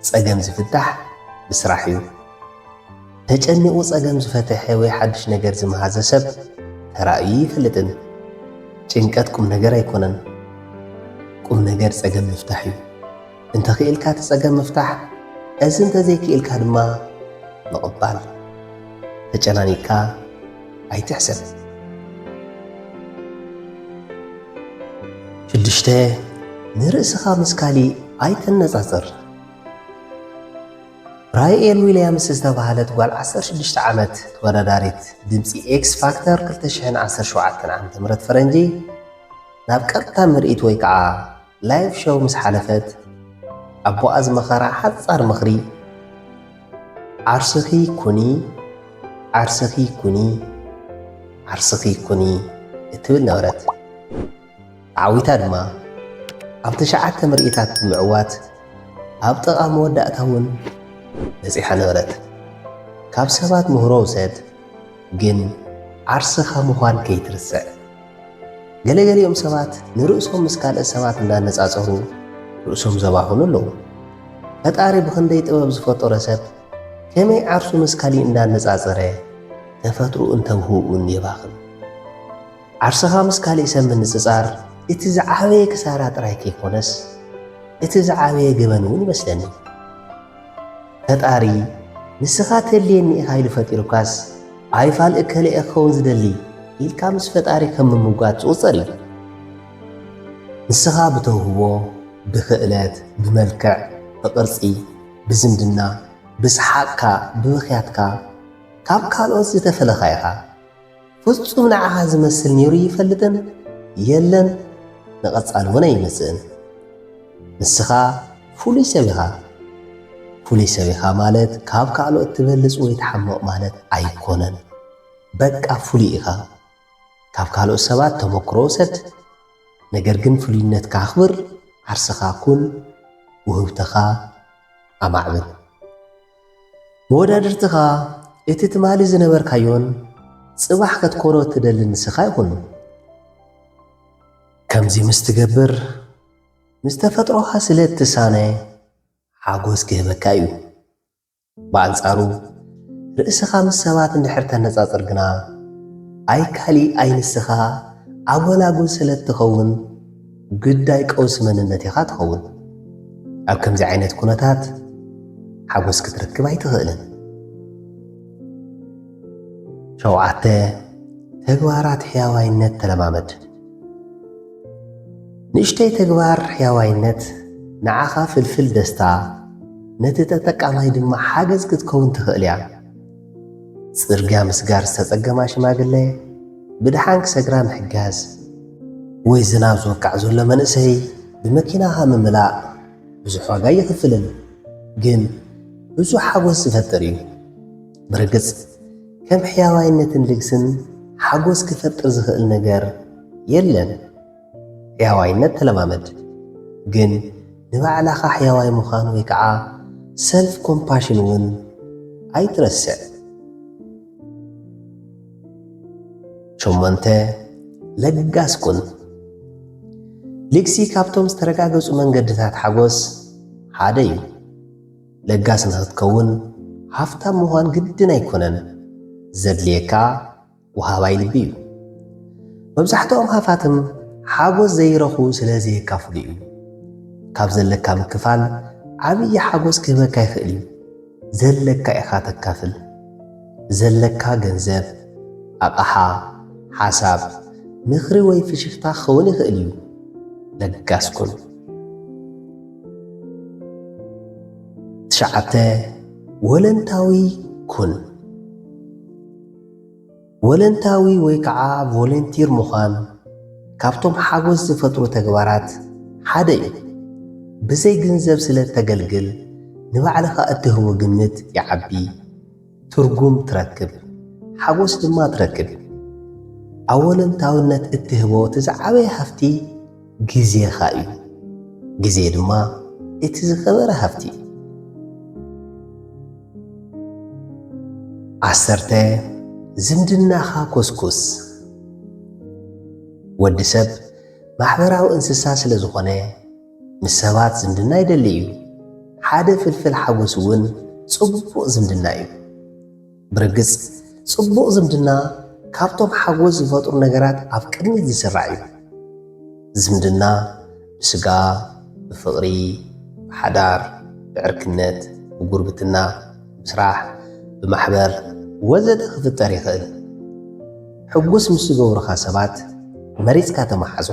ጸገም ዝፍታሕ ብስራሕ እዩ። ተጨኒቑ ጸገም ዝፈተሐ ወይ ሓድሽ ነገር ዝመሃዘ ሰብ ተራእዩ ይፈልጥን። ጭንቀት ቁም ነገር ኣይኮነን። ቁም ነገር ጸገም ምፍታሕ እዩ። እንተኽኢልካ እቲ ጸገም ምፍታሕ፣ እዚ እንተዘይክኢልካ ድማ ምቕባል። ተጨናኒቕካ ኣይትሕሰብ። ሽዱሽተ፣ ንርእስኻ ምስ ካሊእ ኣይተነጻጽር። ራይኤል ዊልያምስ ዝተባህለት ጓል ዓሰርተ ሽዱሽተ ዓመት ተወዳዳሪት ድምጺ ኤክስ ፋክተር ክልተ ሽሕን ዓሰርተ ሸውዓተን ዓመተ ምህረት ፈረንጂ ናብ ቀጥታ ምርኢት ወይ ከዓ ላይቭ ሾው ምስ ሓለፈት ኣቦኣ ዝመኸራ ሓጻር ምኽሪ፣ ዓርስኺ ኩኒ፣ ዓርስኺ ኩኒ፣ ዓርስኺ ኩኒ እትብል ነበረት። ተዓዊታ ድማ ኣብ ትሽዓተ ምርኢታት ብምዕዋት ኣብ ጥቓ መወዳእታ እውን በጺሓ ነበረት። ካብ ሰባት ምህሮ ውሰድ፣ ግን ዓርስኻ ምዃን ከይትርስዕ። ገለገሊኦም ሰባት ንርእሶም ምስ ካልኦት ሰባት እንዳነጻጸሩ ርእሶም ዘባኽኑ ኣለዉ። ፈጣሪ ብኽንደይ ጥበብ ዝፈጠሮ ሰብ ከመይ ዓርሱ ምስ ካሊእ እንዳነጻጸረ ተፈጥሮኡን ተብህኡን የባኽን? ዓርስኻ ምስ ካሊእ ሰብ ምንጽጻር እቲ ዝዓበየ ክሳራ ጥራይ ከይኮነስ እቲ ዝዓበየ ገበን እውን ይመስለኒ። ፈጣሪ ንስኻ ተድልየኒ ኢኻ ኢሉ ፈጢሩካስ ኣይፋል እከለ እየ ክኸውን ዝደሊ ኢልካ ምስ ፈጣሪ ከም ምምጓት ዝቑጸር እዩ። ንስኻ ብተውህቦ፣ ብኽእለት፣ ብመልክዕ፣ ብቕርጺ፣ ብዝምድና፣ ብሰሓቕካ፣ ብብኽያትካ ካብ ካልኦት ዝተፈለኻ ኢኻ። ፍጹም ንዓኻ ዝመስል ነይሩ ይፈልጥን የለን፣ ንቐጻሊ እውን ኣይመጽእን። ንስኻ ፍሉይ ሰብ ኢኻ። ፍሉይ ሰብ ኢኻ ማለት ካብ ካልኦት ትበልጽ ወይ ትሓምቕ ማለት ኣይኮነን። በቃ ፍሉይ ኢኻ። ካብ ካልኦት ሰባት ተመክሮ ውሰድ፣ ነገር ግን ፍሉይነትካ ኣኽብር፣ ዓርስኻ ኩን፣ ውህብቶኻ ኣማዕብል። መወዳድርትኻ እቲ ትማሊ ዝነበርካዮን ጽባሕ ከትኮኖ እትደልን ንስኻ ይኹን። ከምዚ ምስ ትገብር፣ ምስ ተፈጥሮኻ ስለ እትሳነ ሓጎስ ክህበካ እዩ። ብኣንጻሩ፣ ርእስኻ ምስ ሰባት እንድሕር ተነጻጽር ግና፣ ኣይ ካሊእ ኣይ ንስኻ ኣጎላጉል ስለ እትኸውን፣ ግዳይ ቀውሲ መንነት ኢኻ ትኸውን። ኣብ ከምዚ ዓይነት ኩነታት ሓጎስ ክትረክብ ኣይትኽእልን። ሸውዓተ፣ ተግባራት ሕያዋይነት ተለማመድ። ንእሽተይ ተግባር ሕያዋይነት ንዓኻ ፍልፍል ደስታ፣ ነቲ ተጠቃማይ ድማ ሓገዝ ክትከውን ትኽእል እያ። ጽርግያ ምስጋር ዝተጸገማ ሽማግለ ብደሓን ክሰግራ ምሕጋዝ፣ ወይ ዝናብ ዝወቅዕ ዘሎ መንእሰይ ብመኪናኻ ምምላእ ብዙሕ ዋጋ ኣይኽፍልን፣ ግን ብዙሕ ሓጎስ ዝፈጥር እዩ። ብርግጽ፣ ከም ሕያዋይነትን ልግስን ሓጎስ ክፈጥር ዝኽእል ነገር የለን። ሕያዋይነት ተለማመድ፣ ግን ንባዕላኻ ሕያዋይ ምዃን ወይ ከዓ ሰልፍ ኮምፓሽን እውን ኣይትረስዕ። ሸሞንተ፣ ለጋስ ኩን። ልግሲ ካብቶም ዝተረጋገጹ መንገድታት ሓጎስ ሓደ እዩ። ለጋስ ንኽትከውን ሃፍታም ምዃን ግድን ኣይኮነን። ዘድልየካ ወሃባይ ልቢ እዩ። መብዛሕትኦም ሃፋትም ሓጎስ ዘይረኽቡ ስለ ዘየካፍሉ እዩ። ካብ ዘለካ ምክፋል ዓብዪ ሓጎስ ክህበካ ይኽእል እዩ። ዘለካ ኢኻ ተካፍል። ዘለካ ገንዘብ፣ ኣቕሓ፣ ሓሳብ፣ ምኽሪ ወይ ፍሽኽታ ክኸውን ይኽእል እዩ። ለጋስ ኩን። ትሽዓተ፣ ወለንታዊ ኩን። ወለንታዊ ወይ ከዓ ቮለንቲር ምዃን ካብቶም ሓጎስ ዝፈጥሩ ተግባራት ሓደ እዩ። ብዘይ ገንዘብ ስለ እተገልግል፣ ንባዕልኻ እትህቦ ግምት ይዓቢ፣ ትርጉም ትረክብ፣ ሓጎስ ድማ ትረክብ። ኣብ ወለንታውነት እትህቦ እቲ ዝዓበየ ሃፍቲ ግዜኻ እዩ። ግዜ ድማ እቲ ዝኸበረ ሃፍቲ እዩ። ዓሰርተ፣ ዝምድናኻ ኮስኩስ። ወዲ ሰብ ማሕበራዊ እንስሳ ስለ ዝኾነ፣ ምስ ሰባት ዝምድና ይደሊ እዩ። ሓደ ፍልፍል ሓጎስ እውን ጽቡቕ ዝምድና እዩ። ብርግጽ፣ ጽቡቕ ዝምድና ካብቶም ሓጎስ ዝፈጥሩ ነገራት ኣብ ቅድሚት ዝስራዕ እዩ። ዝምድና ብስጋ፣ ብፍቕሪ፣ ብሓዳር፣ ብዕርክነት፣ ብጉርብትና፣ ብስራሕ፣ ብማሕበር ወዘተ ክፍጠር ይኽእል። ሕጉስ ምስ ዝገብሩኻ ሰባት መሪጽካ ተመሓዞ።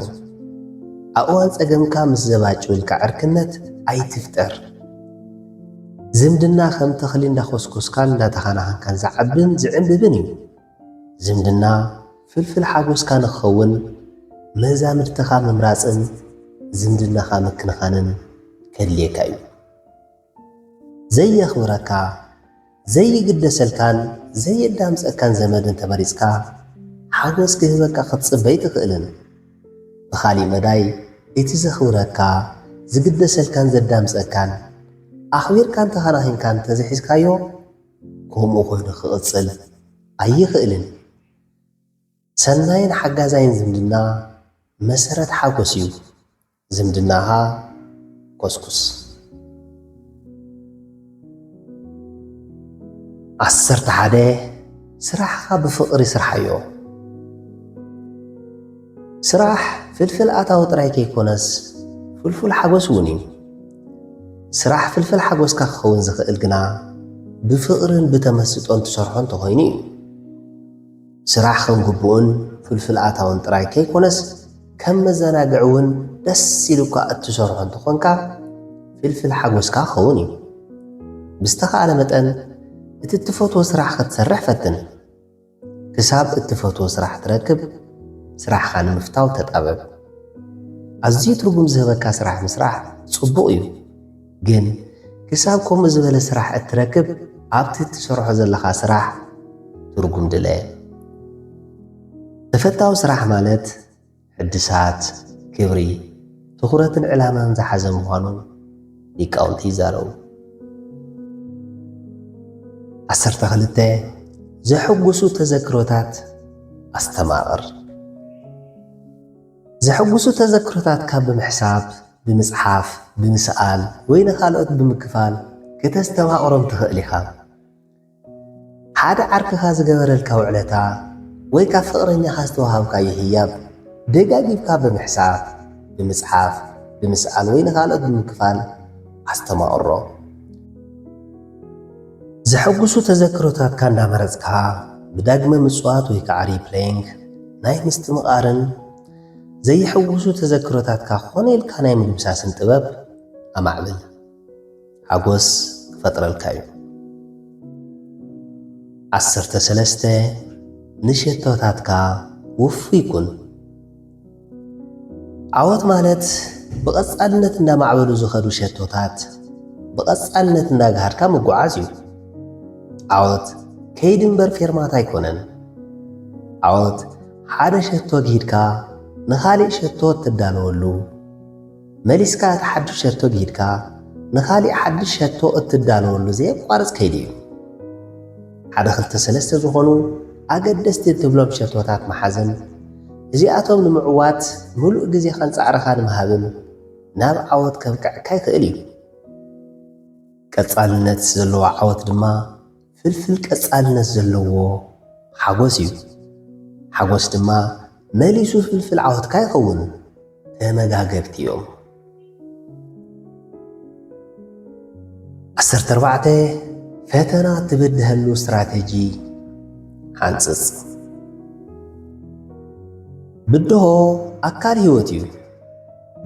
ኣብ እዋን ጸገምካ ምስ ዘባጭውልካ ዕርክነት ኣይትፍጠር። ዝምድና ከም ተኽሊ እንዳኾስኮስካን እንዳተኻናኸንካን ዝዓብን ዝዕንብብን እዩ። ዝምድና ፍልፍል ሓጎስካ ንክኸውን መዛምድትኻ ምምራጽን ዝምድናኻ ምክንኻንን ከድልየካ እዩ። ዘየኽብረካ፣ ዘይግደሰልካን ዘየዳምጸካን ዘመድ እንተመሪጽካ፣ ሓጎስ ክህበካ ክትጽበ ኣይትኽእልን። ብኻሊእ መዳይ፣ እቲ ዘኽብረካ፣ ዝግደሰልካን ዘዳምጸካን፣ ኣኽቢርካን ተኸናኺንካን እንተዘይሒዝካዮ፣ ከምኡ ኮይኑ ክቕጽል ኣይኽእልን። ሰናይን ሓጋዛይን ዝምድና መሰረት ሓጎስ እዩ። ዝምድናኻ ኮስኩስ። ዓሰርተ ሓደ፣ ስራሕኻ ብፍቕሪ ስርሓዮ። ስራሕ ፍልፍል ኣታዊ ጥራይ ከይኮነስ፣ ፍልፍል ሓጎስ እውን እዩ። ስራሕ ፍልፍል ሓጎስካ ክኸውን ዝኽእል ግና፣ ብፍቕርን ብተመስጦን ትሰርሖ እንተኾይኑ እዩ። ስራሕ ከም ግቡእን ፍልፍል ኣታውን ጥራይ ከይኮነስ፣ ከም መዘናግዒ እውን ደስ ኢሉካ እትሰርሖ እንተኾንካ፣ ፍልፍል ሓጎስካ ክኸውን እዩ። ብዝተኻእለ መጠን፣ እቲ እትፈትዎ ስራሕ ክትሰርሕ ፈትን። ክሳብ እትፈትዎ ስራሕ ትረክብ፣ ስራሕኻ ንምፍታው ተጣበብ። ኣዝዩ ትርጉም ዝህበካ ስራሕ ምስራሕ ጽቡቕ እዩ፣ ግን ክሳብ ከምኡ ዝበለ ስራሕ እትረክብ፣ ኣብቲ እትሰርሖ ዘለኻ ስራሕ ትርጉም ድለ። ተፈታዊ ስራሕ ማለት ሕድሳት፣ ክብሪ፣ ትኹረትን ዕላማን ዝሓዘ ምዃኑ ሊቃውንቲ ይዛረቡ። ዓሰርተ ክልተ፣ ዘሐጉሱ ተዘክሮታት ኣስተማቕር። ዘሐጉሱ ተዘክሮታትካ ብምሕሳብ፣ ብምጽሓፍ፣ ብምስኣል ወይ ንኻልኦት ብምክፋል ከተስተማቕሮም ትኽእል ኢኻ። ሓደ ዓርክኻ ዝገበረልካ ውዕለታ ወይ ካብ ፍቕረኛኻ ዝተዋሃብካዮ ህያብ ደጋጊምካ ብምሕሳብ፣ ብምጽሓፍ፣ ብምስኣል ወይ ንኻልኦት ብምክፋል ኣስተማቕሮ። ዘሐጉሱ ተዘክሮታትካ እንዳመረጽካ ብዳግመ ምጽዋት ወይ ከዓ ሪፕሌይንግ ናይ ምስትምቓርን ዘየሐጉሱ ተዘክሮታትካ ኮነ ኢልካ ናይ ምድምሳስን ጥበብ ኣማዕብል። ሓጎስ ክፈጥረልካ እዩ። ዓሰርተ ሰለስተ ንሸቶታትካ ውፉይ ኩን። ዓወት ማለት ብቐጻልነት እንዳማዕበሉ ዝኸዱ ሸቶታት ብቐጻልነት እንዳግሃድካ ምጉዓዝ እዩ። ዓወት ከይዲ እምበር ፌርማታ ኣይኮነን። ዓወት ሓደ ሸቶ ግሂድካ ንኻሊእ ሸቶ እትዳለወሉ፣ መሊስካ እቲ ሓድሽ ሸቶ ግሂድካ ንኻሊእ ሓድሽ ሸቶ እትዳለወሉ ዘየቋርጽ ከይዲ እዩ። ሓደ ክልተ ሰለስተ ዝኾኑ ኣገደስቲ እትብሎም ሸቶታት መሓዝን እዚኣቶም ንምዕዋት ምሉእ ግዜኻን ጻዕርኻን ምሃብን ናብ ዓወት ከብቅዐካ ይኽእል እዩ። ቀጻልነት ዘለዎ ዓወት ድማ ፍልፍል ቀጻልነት ዘለዎ ሓጎስ እዩ። ሓጎስ ድማ መሊሱ ፍልፍል ዓወትካ ይኸውን። ተመጋገብቲ እዮም። ዓሰርተ ኣርባዕተ ፈተና ትብድሀሉ ስትራቴጂ ሓንጽጽ። ብድሆ ኣካል ህይወት እዩ።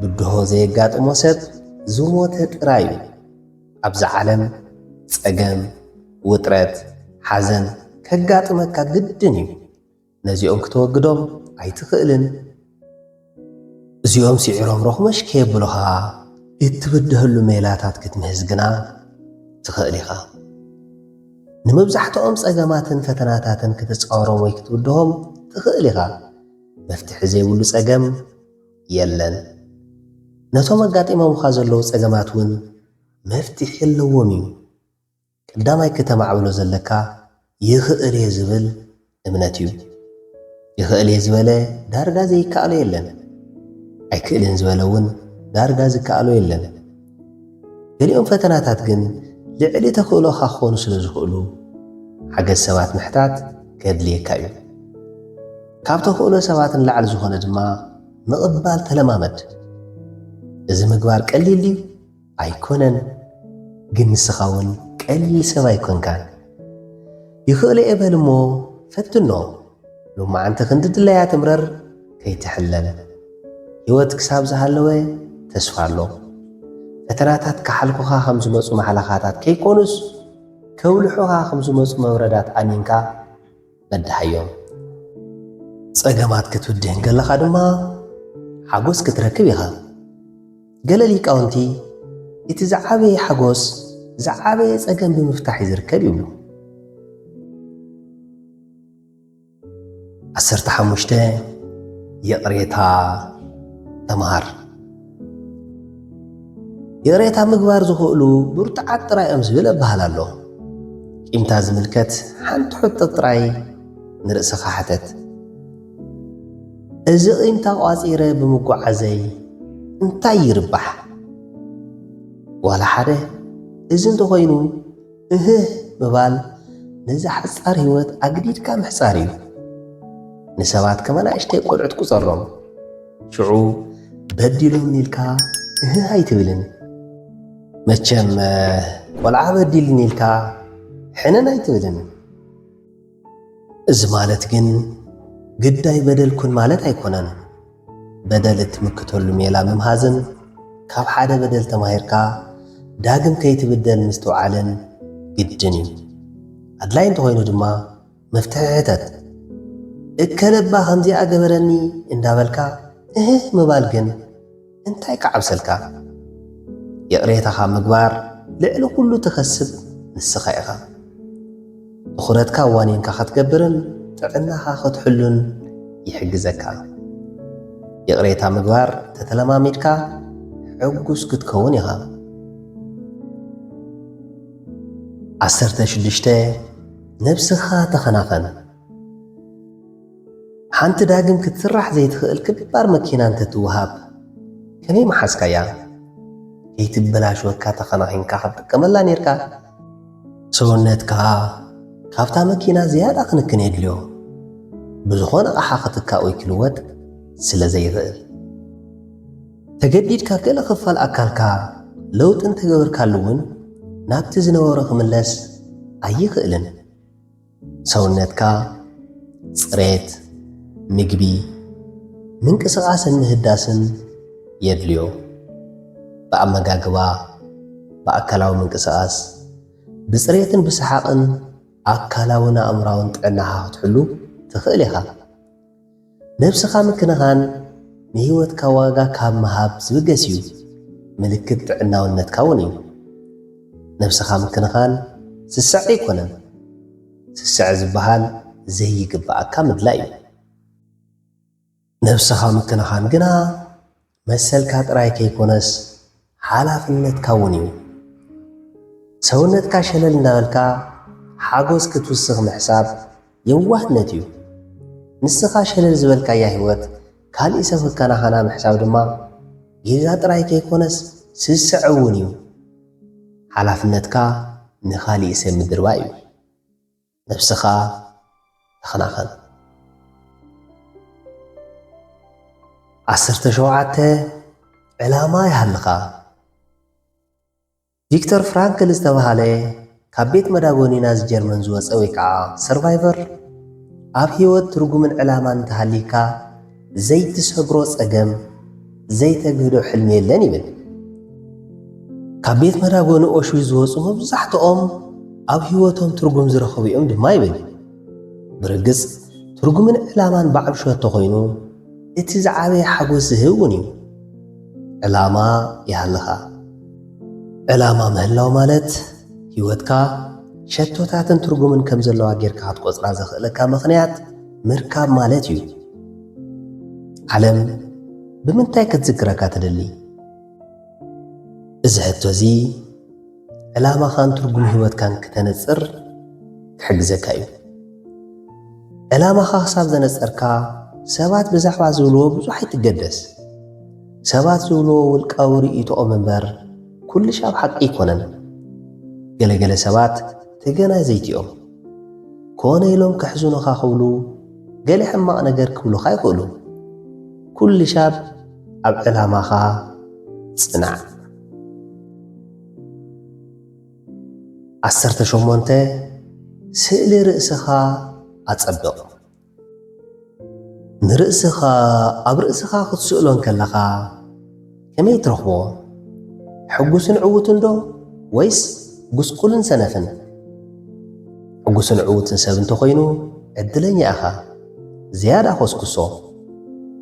ብድሆ ዘየጋጥሞ ሰብ ዝሞተ ጥራይ እዩ። ኣብዛ ዓለም ጸገም፣ ውጥረት፣ ሓዘን ከጋጥመካ ግድን እዩ። ነዚኦም ክተወግዶም ኣይትኽእልን። እዚኦም ስዒሮም ረኹመሽ ከየብሉኻ እትብድሀሉ ሜላታት ክትምህዝ ግና ትኽእል ኢኻ። ንመብዛሕትኦም ጸገማትን ፈተናታትን ክትጻወሮም ወይ ክትብድሆም ትኽእል ኢኻ። መፍትሒ ዘይብሉ ጸገም የለን። ነቶም ኣጋጢሞምኻ ዘለዉ ጸገማት እውን መፍትሒ ኣለዎም እዩ። ቀዳማይ ከተማዕብሎ ዘለካ ይኽእል እየ ዝብል እምነት እዩ። ይኽእል እየ ዝበለ ዳርጋ ዘይከኣሎ የለን። ኣይክእልን ዝበለ እውን ዳርጋ ዝከኣሎ የለን። ገሊኦም ፈተናታት ግን ልዕሊ ተኽእሎኻ ክኾኑ ስለ ዝኽእሉ ሓገዝ ሰባት ምሕታት ከድልየካ እዩ። ካብ ተኽእሎ ሰባት ንላዕሊ ዝኾነ ድማ ምቕባል ተለማመድ። እዚ ምግባር ቀሊል ድዩ? ኣይኮነን። ግን ንስኻ እውን ቀሊል ሰብ ኣይኮንካን። ይኽእል እየ በል እሞ ፈትኖ። ሎማዓንቲ ክንዲ ድላያ ትምረር ከይትሕለል። ህይወት ክሳብ ዝሃለወ ተስፋ ኣሎ። ፈተናታት ክሓልኩኻ ከም ዝመጹ ማሕለኻታት ከይኮኑስ ከውልሑኻ ከም ዝመጹ መብረዳት ኣሚንካ በድሃዮም። ጸገማት ክትብድህ እንከለኻ ድማ ሓጎስ ክትረክብ ኢኻ። ገለ ሊቃውንቲ እቲ ዝዓበየ ሓጎስ ዝዓበየ ጸገም ብምፍታሕ እዩ ዝርከብ ይብሉ። ዓሰርተ ሓሙሽተ ይቕሬታ ተምሃር። ይቕሬታ ምግባር ዝኽእሉ ብርቱዓት ጥራይ እዮም ዝብል ኣበሃል ኣሎ። ቂምታ ዝምልከት ሓንቲ ሕቶ ጥራይ ንርእስኻ ሕተት። እዚ ቂምታ ቋጺረ ብምጓዓዘይ እንታይ ይርባሕ? ዋላ ሓደ። እዚ እንተኾይኑ እህህ ምባል ነዛ ሓጻር ህይወት ኣግዲድካ ምሕጻር እዩ። ንሰባት ከም ኣናእሽተይ ቆልዑት ቁጸሮም። ሽዑ በዲሎምኒ ኢልካ እህህ ኣይትብልን። መቸም ቆልዓ በዲልኒ ኢልካ ሕንን ኣይትብልን። እዚ ማለት ግን ግዳይ በደል ኩን ማለት ኣይኮነን። በደል እትምክተሉ ሜላ ምምሃዝን ካብ ሓደ በደል ተማሂርካ ዳግም ከይትብደል ምስትውዓልን ግድን እዩ። ኣድላይ እንተኾይኑ ድማ መፍትሒ ሕተት። እከለባ ከምዚኣ ገበረኒ እንዳበልካ እህህ ምባል ግን እንታይ ክዓብሰልካ? ይቕሬታኻ ምግባር ልዕሊ ኩሉ ትኸስብ ንስኻ ኢኻ። ትኹረትካ ዋኒንካ ክትገብርን ጥዕናኻ ክትሕሉን ይሕግዘካ። ይቕሬታ ምግባር ተተለማሚድካ ሕጉስ ክትከውን ኢኻ። ዓሰርተ ሽዱሽተ ነብስኻ ተኸናኸን። ሓንቲ ዳግም ክትስራሕ ዘይትኽእል ክባር መኪና እንተትወሃብ ከመይ ምሓዝካያ? ከይትበላሽወካ ተኸናኺንካ ክትጥቀመላ ኔርካ። ሰውነትካ ካብታ መኪና ዝያዳ ክንክን የድልዮ። ብዝኾነ ኣቕሓ ክትካእ ወይ ክልወጥ ስለ ዘይኽእል። ተገዲድካ ገለ ክፋል ኣካልካ ለውጢ እንተገበርካሉ እውን ናብቲ ዝነበሮ ክምለስ ኣይኽእልን። ሰውነትካ ጽሬት፣ ምግቢ፣ ምንቅስቓስን ምህዳስን የድልዮ። ብኣመጋግባ፣ ብኣካላዊ ምንቅስቓስ፣ ብጽሬትን ብሰሓቕን ኣካላውን ኣእምራውን ጥዕናኻ ክትሕሉ ትኽእል ኢኻ። ነብስኻ ምክንኻን ንህይወትካ ዋጋ ካብ ምሃብ ዝብገስ እዩ። ምልክት ጥዕናውነትካ እውን እዩ። ነብስኻ ምክንኻን ስስዕ ኣይኮነን። ስስዕ ዝበሃል ዘይግብኣካ ምድላይ እዩ። ነብስኻ ምክንኻን ግና መሰልካ ጥራይ ከይኮነስ ሓላፍነትካ እውን እዩ። ሰውነትካ ሸለል እንዳበልካ ሓጎስ ክትውስኽ ምሕሳብ የዋህነት እዩ። ንስኻ ሸለል ዝበልካያ ህይወት ካሊእ ሰብ ክከናኸና ምሕሳብ ድማ ጌጋ ጥራይ ከይኮነስ ስስዕ እውን እዩ። ሓላፍነትካ ንኻሊእ ሰብ ምድርባይ እዩ። ነብስኻ ተኸናኸን። ዓሰርተ ሸውዓተ ዕላማ ይሃልኻ። ቪክተር ፍራንክል ዝተባህለ ካብ ቤት መዳጎኒ ናዚ ጀርመን ዝወጸ ወይ ከዓ ሰርቫይቨር፣ ኣብ ህይወት ትርጉምን ዕላማን እንተሃልይካ ዘይትሰግሮ ጸገም፣ ዘይተግህዶ ሕልሚ የለን ይብል። ካብ ቤት መዳጎኒ ኦሽዊዝ ዝወጹ መብዛሕትኦም ኣብ ህይወቶም ትርጉም ዝረኸቡ እዮም ድማ ይብል። ብርግጽ ትርጉምን ዕላማን በዓል ሸቶ ኮይኑ እቲ ዝዓበየ ሓጎስ ዝህብ እውን እዩ። ዕላማ ይሃልኻ። ዕላማ ምህላው ማለት ህይወትካ ሸቶታትን ትርጉምን ከም ዘለዋ ጌርካ ክትቆጽራ ዘኽእለካ ምኽንያት ምርካብ ማለት እዩ። ዓለም ብምንታይ ክትዝክረካ ትደሊ? እዚ ሕቶ እዚ ዕላማኻን ትርጉም ህይወትካን ክተነጽር ክሕግዘካ እዩ። ዕላማኻ ክሳብ ዘነጸርካ ሰባት ብዛዕባ ዝብልዎ ብዙሕ ኣይትገደስ። ሰባት ዝብልዎ ውልቃዊ ርእይቶኦም እምበር ኩልሻብ ሓቂ ኣይኮነን። ገለገለ ሰባት ተገናዘይቲ እዮም። ኮነ ኢሎም ከሕዝኑኻ ክብሉ ገለ ሕማቕ ነገር ክብሉኻ ይኽእሉ። ኩልሻብ ኣብ ዕላማኻ ጽናዕ። ዓሰርተ ሸሞንተ ስእሊ ርእስኻ ኣጸብቕ። ንርእስኻ ኣብ ርእስኻ ክትስእሎ እንከለኻ ከመይ ትረኽቦ? ሕጉስን ዕዉትን ዶ ወይስ ጉስቁልን ሰነፍን? ሕጉስን ዕዉትን ሰብ እንተኾይኑ ዕድለኛ ኢኻ። ዝያዳ ኮስኩሶ።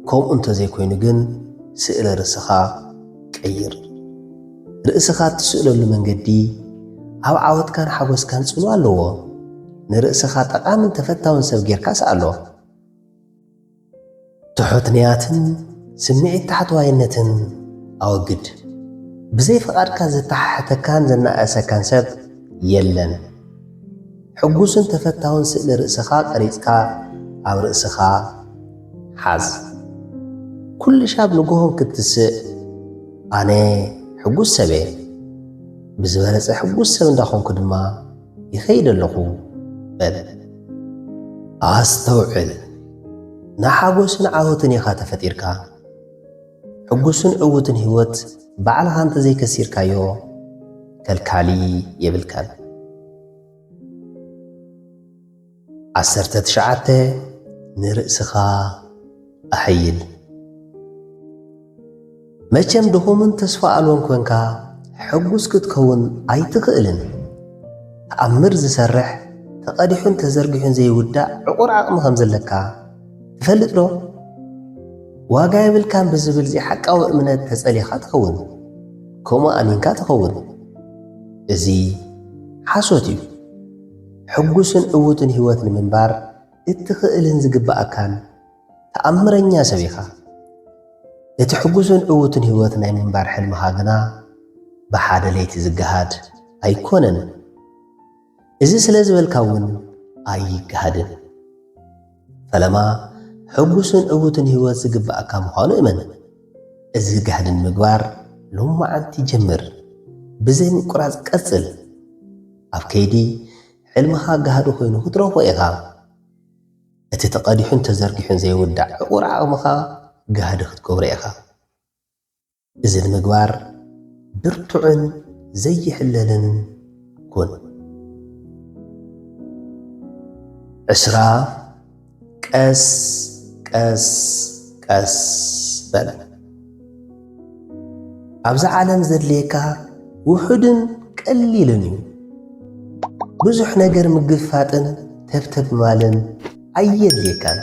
ከምኡ እንተዘይኮይኑ ግን ስእሊ ርእስኻ ቀይር። ርእስኻ እትስእለሉ መንገዲ ኣብ ዓወትካን ሓጎስካን ጽልዋ ኣለዎ። ንርእስኻ ጠቓምን ተፈታውን ሰብ ጌርካ ስኣሎ። ትሑት ንያትን ስምዒት ታሕተዋይነትን ኣወግድ። ብዘይ ፍቓድካ ዘተሓሕተካን ዘነኣእሰካን ሰብ የለን። ሕጉስን ተፈታውን ስእሊ ርእስኻ ቀሪጽካ ኣብ ርእስኻ ሓዝ። ኩሉ ሻብ ንግሆን ክትስእ፣ ኣነ ሕጉስ ሰብ እየ። ብዝበለጸ ሕጉስ ሰብ እንዳኾንኩ ድማ ይኸይድ ኣለኹ በል። ኣስተውዕል፣ ንሓጎስን ዓወትን ኢኻ ተፈጢርካ። ሕጉስን ዕዉትን ህይወት ባዕልኻ እንተዘይከሲርካዮ ከልካሊ የብልካን። ዓሰርተ ትሽዓተ ንርእስኻ ኣሐይል። መቸም ድኹምን ተስፋ ኣልቦን ኮንካ ሕጉስ ክትከውን ኣይትኽእልን። ተኣምር ዝሰርሕ፣ ተቐዲሑን ተዘርጊሑን ዘይውዳእ ዕቑር ዓቕሚ ከም ዘለካ ትፈልጥ ዶ? ዋጋ የብልካን ብዝብል ዘይሓቃዊ እምነት ተጸሊኻ ትኸውን። ከምኡ ኣሚንካ ትኸውን። እዚ ሓሶት እዩ። ሕጉስን ዕዉትን ህይወት ንምንባር እትኽእልን ዝግብኣካን ተኣምረኛ ሰብ ኢኻ። እቲ ሕጉስን ዕዉትን ህይወት ናይ ምንባር ሕልምኻ ግና ብሓደ ለይቲ ዝገሃድ ኣይኮነን። እዚ ስለ ዝበልካ እውን ኣይገሃድን። ፈለማ ሕጉስን ዕዉትን ህይወት ዝግብኣካ ምዃኑ እመን። እዚ ጋህዲ ንምግባር ሎማዓንቲ ጀምር። ብዘይ ምቁራጽ ቀጽል። ኣብ ከይዲ፣ ሕልምኻ ጋህዲ ኮይኑ ክትረኽቦ ኢኻ። እቲ ተቐዲሑን ተዘርጊሑን ዘይውዳእ ዕቑር ዓቕምኻ ጋህዲ ክትገብሮ ኢኻ። እዚ ንምግባር ብርቱዕን ዘይሕለልን ኩን። ዕስራ፣ ቀስ ቀስ ቀስ በል። ኣብዚ ዓለም ዘድልየካ ውሑድን ቀሊልን እዩ። ብዙሕ ነገር ምግፋጥን ተብተብ ማልን ኣየድልየካን።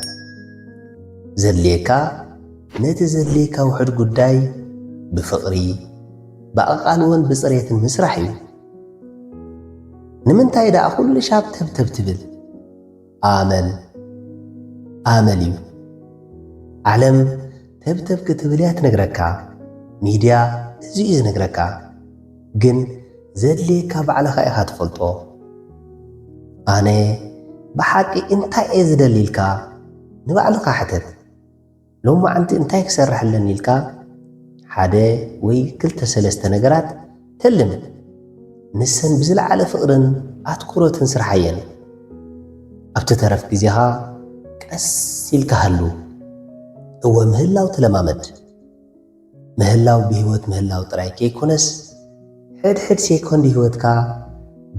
ዘድልየካ ነቲ ዘድልየካ ውሑድ ጉዳይ ብፍቕሪ፣ ብኣቓልቦን ብጽሬትን ምስራሕ እዩ። ንምንታይ ደኣ ኩሉ ሻብ ተብተብ ትብል? ኣመል፣ ኣመል እዩ። ዓለም ተብተብ ክትብል እያ ትነግረካ። ሚድያ እዚ እዩ ዝነግረካ። ግን ዘድልየካ ባዕልኻ ኢኻ ትፈልጦ። ኣነ ብሓቂ እንታይ እየ ዝደሊ ኢልካ ንባዕልኻ ሕተት። ሎማዓንቲ እንታይ ክሰርሕ ኣለኒ ኢልካ ሓደ ወይ ክልተ ሰለስተ ነገራት ተልም። ንሰን ብዝለዓለ ፍቕርን ኣትኩሮትን ስርሓየን። ኣብቲ ተረፍ ግዜኻ ቀስ ኢልካ ሃሉ። እወ ምህላው ተለማመድ። ምህላው ብህይወት ምህላው ጥራይ ከይኮነስ፣ ሕድሕድ ሴኮንድ ህይወትካ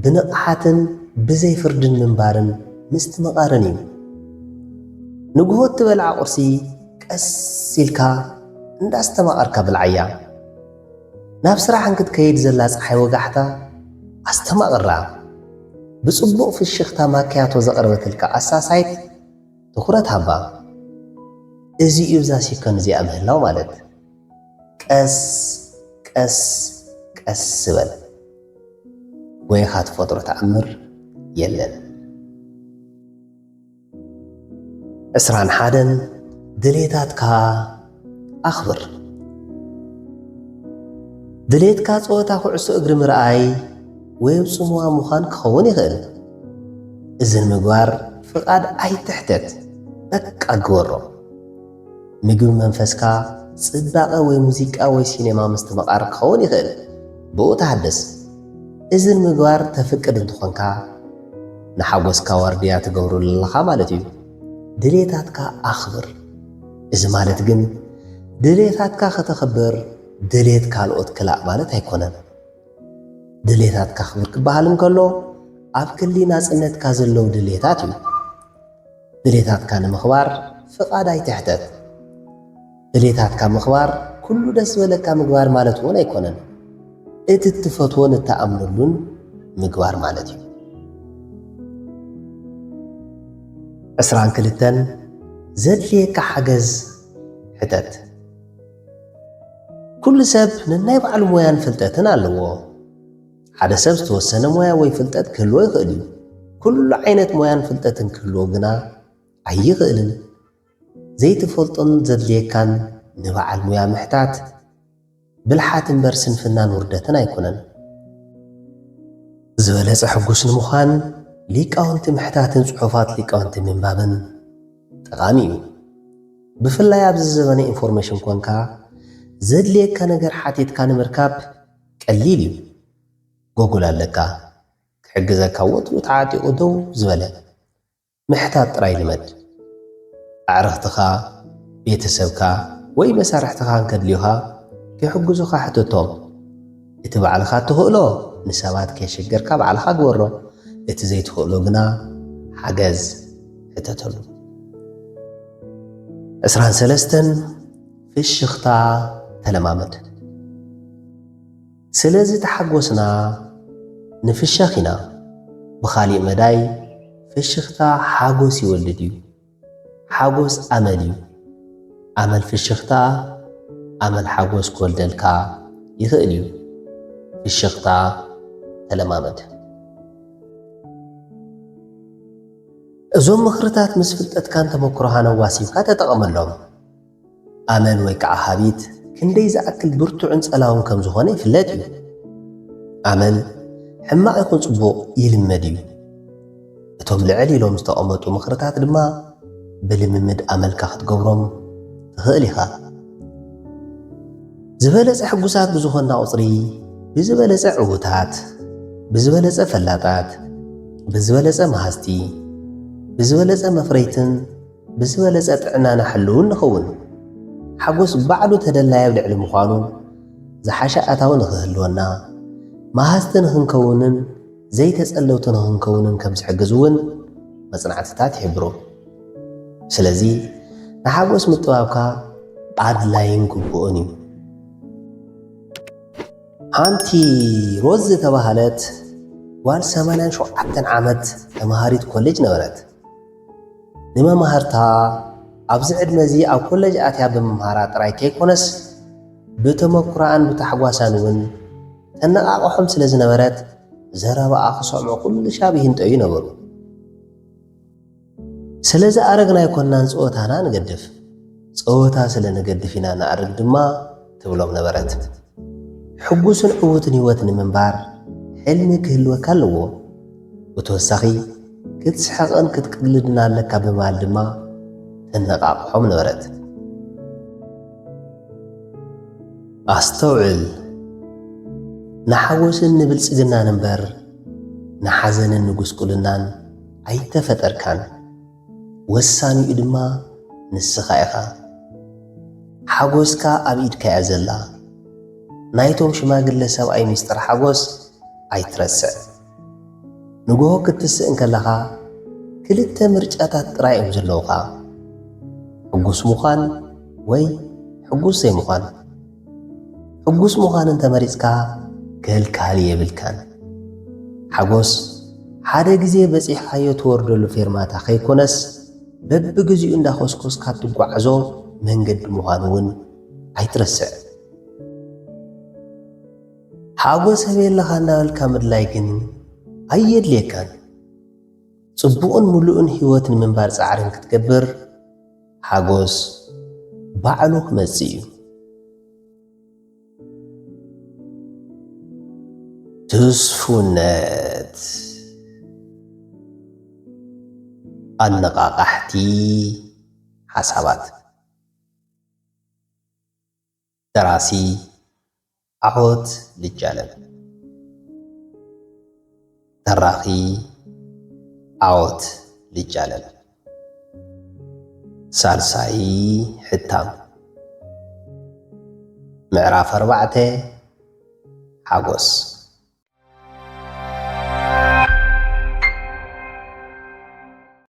ብንቕሓትን ብዘይ ፍርድን ምንባርን ምስትምቓርን እዩ። ንግሆ እትበልዓ ቁርሲ ቀስ ኢልካ እንዳስተማቐርካ ብልዓያ። ናብ ስራሕ እንክትከይድ ዘላ ጸሓይ ወጋሕታ ኣስተማቕራ። ብጽቡቕ ፍሽኽታ ማክያቶ ዘቕረበትልካ ኣሳሳይት ትኹረት ሃባ። እዚ እዩ እዛ ሴኮንድ እዚኣ ምህላው ማለት። ቀስ ቀስ ቀስ በል። ጎይኻ ትፈጥሮ ተኣምር የለን። ዕስራን ሓደን፣ ድሌታትካ ኣኽብር። ድሌትካ ጸወታ ኩዕሶ እግሪ ምርኣይ ወይ ኣብ ጽምዋ ምዃን ክኸውን ይኽእል። እዚ ንምግባር ፍቓድ ኣይትሕተት፣ በቃ ግበሮ። ምግቢ መንፈስካ ጽባቐ ወይ ሙዚቃ ወይ ሲኔማ ምስትምቓር ክኸውን ይኽእል። ብኡ ተሃደስ። እዚ ንምግባር ተፍቅድ እንተኾንካ፣ ንሓጎስካ ዋርድያ ትገብረሉ ኣለኻ ማለት እዩ። ድሌታትካ ኣኽብር። እዚ ማለት ግን ድሌታትካ ከተኽብር ድሌት ካልኦት ክላእ ማለት ኣይኮነን። ድሌታትካ ኣኽብር ክበሃል እንከሎ ኣብ ክሊ ናጽነትካ ዘለዉ ድሌታት እዩ። ድሌታትካ ንምኽባር ፍቓድ ኣይትሕተት። ድሌታትካ ምኽባር ኩሉ ደስ ዝበለካ ምግባር ማለት እውን ኣይኮነን። እቲ እትፈትዎን እትኣምነሉን ምግባር ማለት እዩ። ዕስራን ክልተን፣ ዘድልየካ ሓገዝ ሕተት። ኩሉ ሰብ ነናይ ባዕሉ ሞያን ፍልጠትን ኣለዎ። ሓደ ሰብ ዝተወሰነ ሞያ ወይ ፍልጠት ክህልዎ ይኽእል እዩ። ኩሉ ዓይነት ሞያን ፍልጠትን ክህልዎ ግና ኣይኽእልን። ዘይትፈልጦን ዘድልየካን ንበዓል ሞያ ምሕታት ብልሓት እምበር ስንፍናን ውርደትን ኣይኮነን። ዝበለጸ ሕጉስ ንምዃን ሊቃውንቲ ምሕታትን ጽሑፋት ሊቃውንቲ ምንባብን ጠቓሚ እዩ። ብፍላይ ኣብዚ ዘበነ ኢንፎርሜሽን ኮንካ፣ ዘድልየካ ነገር ሓቲትካ ንምርካብ ቀሊል እዩ። ጎጉል ኣለካ፣ ክሕግዘካ ወትሩ ተዓጢቑ ደው ዝበለ። ምሕታት ጥራይ ልመድ። ኣዕርኽትኻ፣ ቤተሰብካ ወይ መሳርሕትኻ እንከድልዩኻ ክሕግዙኻ ሕተቶም። እቲ ባዕልኻ እትኽእሎ ንሰባት ከየሸገርካ ባዕልኻ ግበሮ። እቲ ዘይትኽእሎ ግና ሓገዝ ሕተተሉ። ዕስራን ሰለስተን፣ ፍሽኽታ ተለማመድ። ስለዚ ተሓጎስና ንፍሸኽ ኢና። ብኻሊእ መዳይ ፍሽኽታ ሓጎስ ይወልድ እዩ። ሓጎስ ኣመል እዩ። ኣመል ፍሽኽታ ኣመል ሓጎስ ክወልደልካ ይኽእል እዩ። ፍሽኽታ ተለማመድ። እዞም ምኽርታት ምስ ፍልጠትካን ተመክሮኻን ኣዋሲብካ ተጠቐመሎም። ኣመል ወይ ከዓ ሃቢት ክንደይ ዝኣክል ብርቱዕን ጸላውን ከም ዝኾነ ይፍለጥ እዩ። ኣመል ሕማቕ ይኹን ጽቡቕ ይልመድ እዩ። እቶም ልዕል ኢሎም ዝተቐመጡ ምኽርታት ድማ ብልምምድ ኣመልካ ክትገብሮም ትኽእል ኢኻ። ዝበለጸ ሕጉሳት ብዝኾንና ቁጽሪ፣ ብዝበለጸ ዕዉታት፣ ብዝበለጸ ፈላጣት፣ ብዝበለጸ መሃዝቲ፣ ብዝበለጸ መፍረይትን ብዝበለጸ ጥዕናና ሕልውን ንኸውን። ሓጎስ ባዕሉ ተደላይ ኣብ ልዕሊ ምዃኑ፣ ዝሓሸ ኣታዊ ንኽህልወና፣ መሃዝቲ ንኽንከውንን ዘይተጸለውቲ ንኽንከውንን ከም ዝሕግዝ እውን መጽናዕትታት ይሕብሩ። ስለዚ ንሓጎስ ምጥባብካ ኣድላይን ግቡእን እዩ። ሓንቲ ሮዝ ዝተባህለት ጓል ሰማንያን ሸውዓተን ዓመት ተማሃሪት ኮሌጅ ነበረት። ንመማህርታ ኣብዚ ዕድመ እዚ ኣብ ኮሌጅ ኣትያ ብምምሃራ ጥራይ ከይኮነስ ብተመኩሮኣን ብታሕጓሳን እውን ተነቓቕሖም ስለ ዝነበረት ዘረባኣ ክሰምዑ ኩሉ ሻብ ይህንጠዩ ነበሩ። ስለ ዝኣረግና ኣይኮናን ጸወታና ንገድፍ፣ ጸወታ ስለ ንገድፍ ኢና ንኣርግ ድማ ትብሎም ነበረት። ሕጉስን ዕዉትን ህይወት ንምንባር ሕልሚ ክህልወካ ኣለዎ። ብተወሳኺ ክትስሕቕን ክትቅልድን ኣለካ ብምባል ድማ ተነቓቕሖም ነበረት። ኣስተውዕል፣ ንሓጎስን ንብልጽግናን እምበር ንሓዘንን ንጉስቁልናን ኣይተፈጠርካን። ወሳኒኡ ድማ ንስኻ ኢኻ። ሓጎስካ ኣብ ኢድካ እያ ዘላ። ናይቶም ሽማግለ ሰብኣይ ሚስጥር ሓጎስ ኣይትረስዕ። ንግሆ ክትስእ እንከለኻ ክልተ ምርጫታት ጥራይ እዮም ዘለውኻ፣ ሕጉስ ምዃን ወይ ሕጉስ ዘይምዃን። ሕጉስ ምዃን እንተመሪጽካ ከልካሊ የብልካን። ሓጎስ ሓደ ግዜ በጺሕካዮ ትወርደሉ ፌርማታ ከይኮነስ በብግዚኡ እንዳኾስኮስካ ትጓዓዞ መንገዲ ምዃኑ እውን ኣይትረስዕ። ሓጎስ ህበየለኻ እናበልካ ምድላይ ግን ኣየድልየካን። ጽቡቕን ምሉእን ህይወት ንምንባር ጻዕርን ክትገብር ሓጎስ ባዕሉ ክመጽእ እዩ። ትስፉነት። ኣነቓቓሕቲ ሓሳባት። ደራሲ ዓወት ልጃለም። ተራኺ ዓወት ልጃለም። ሳልሳይ ሕታም። ምዕራፍ ኣርባዕተ። ሓጎስ።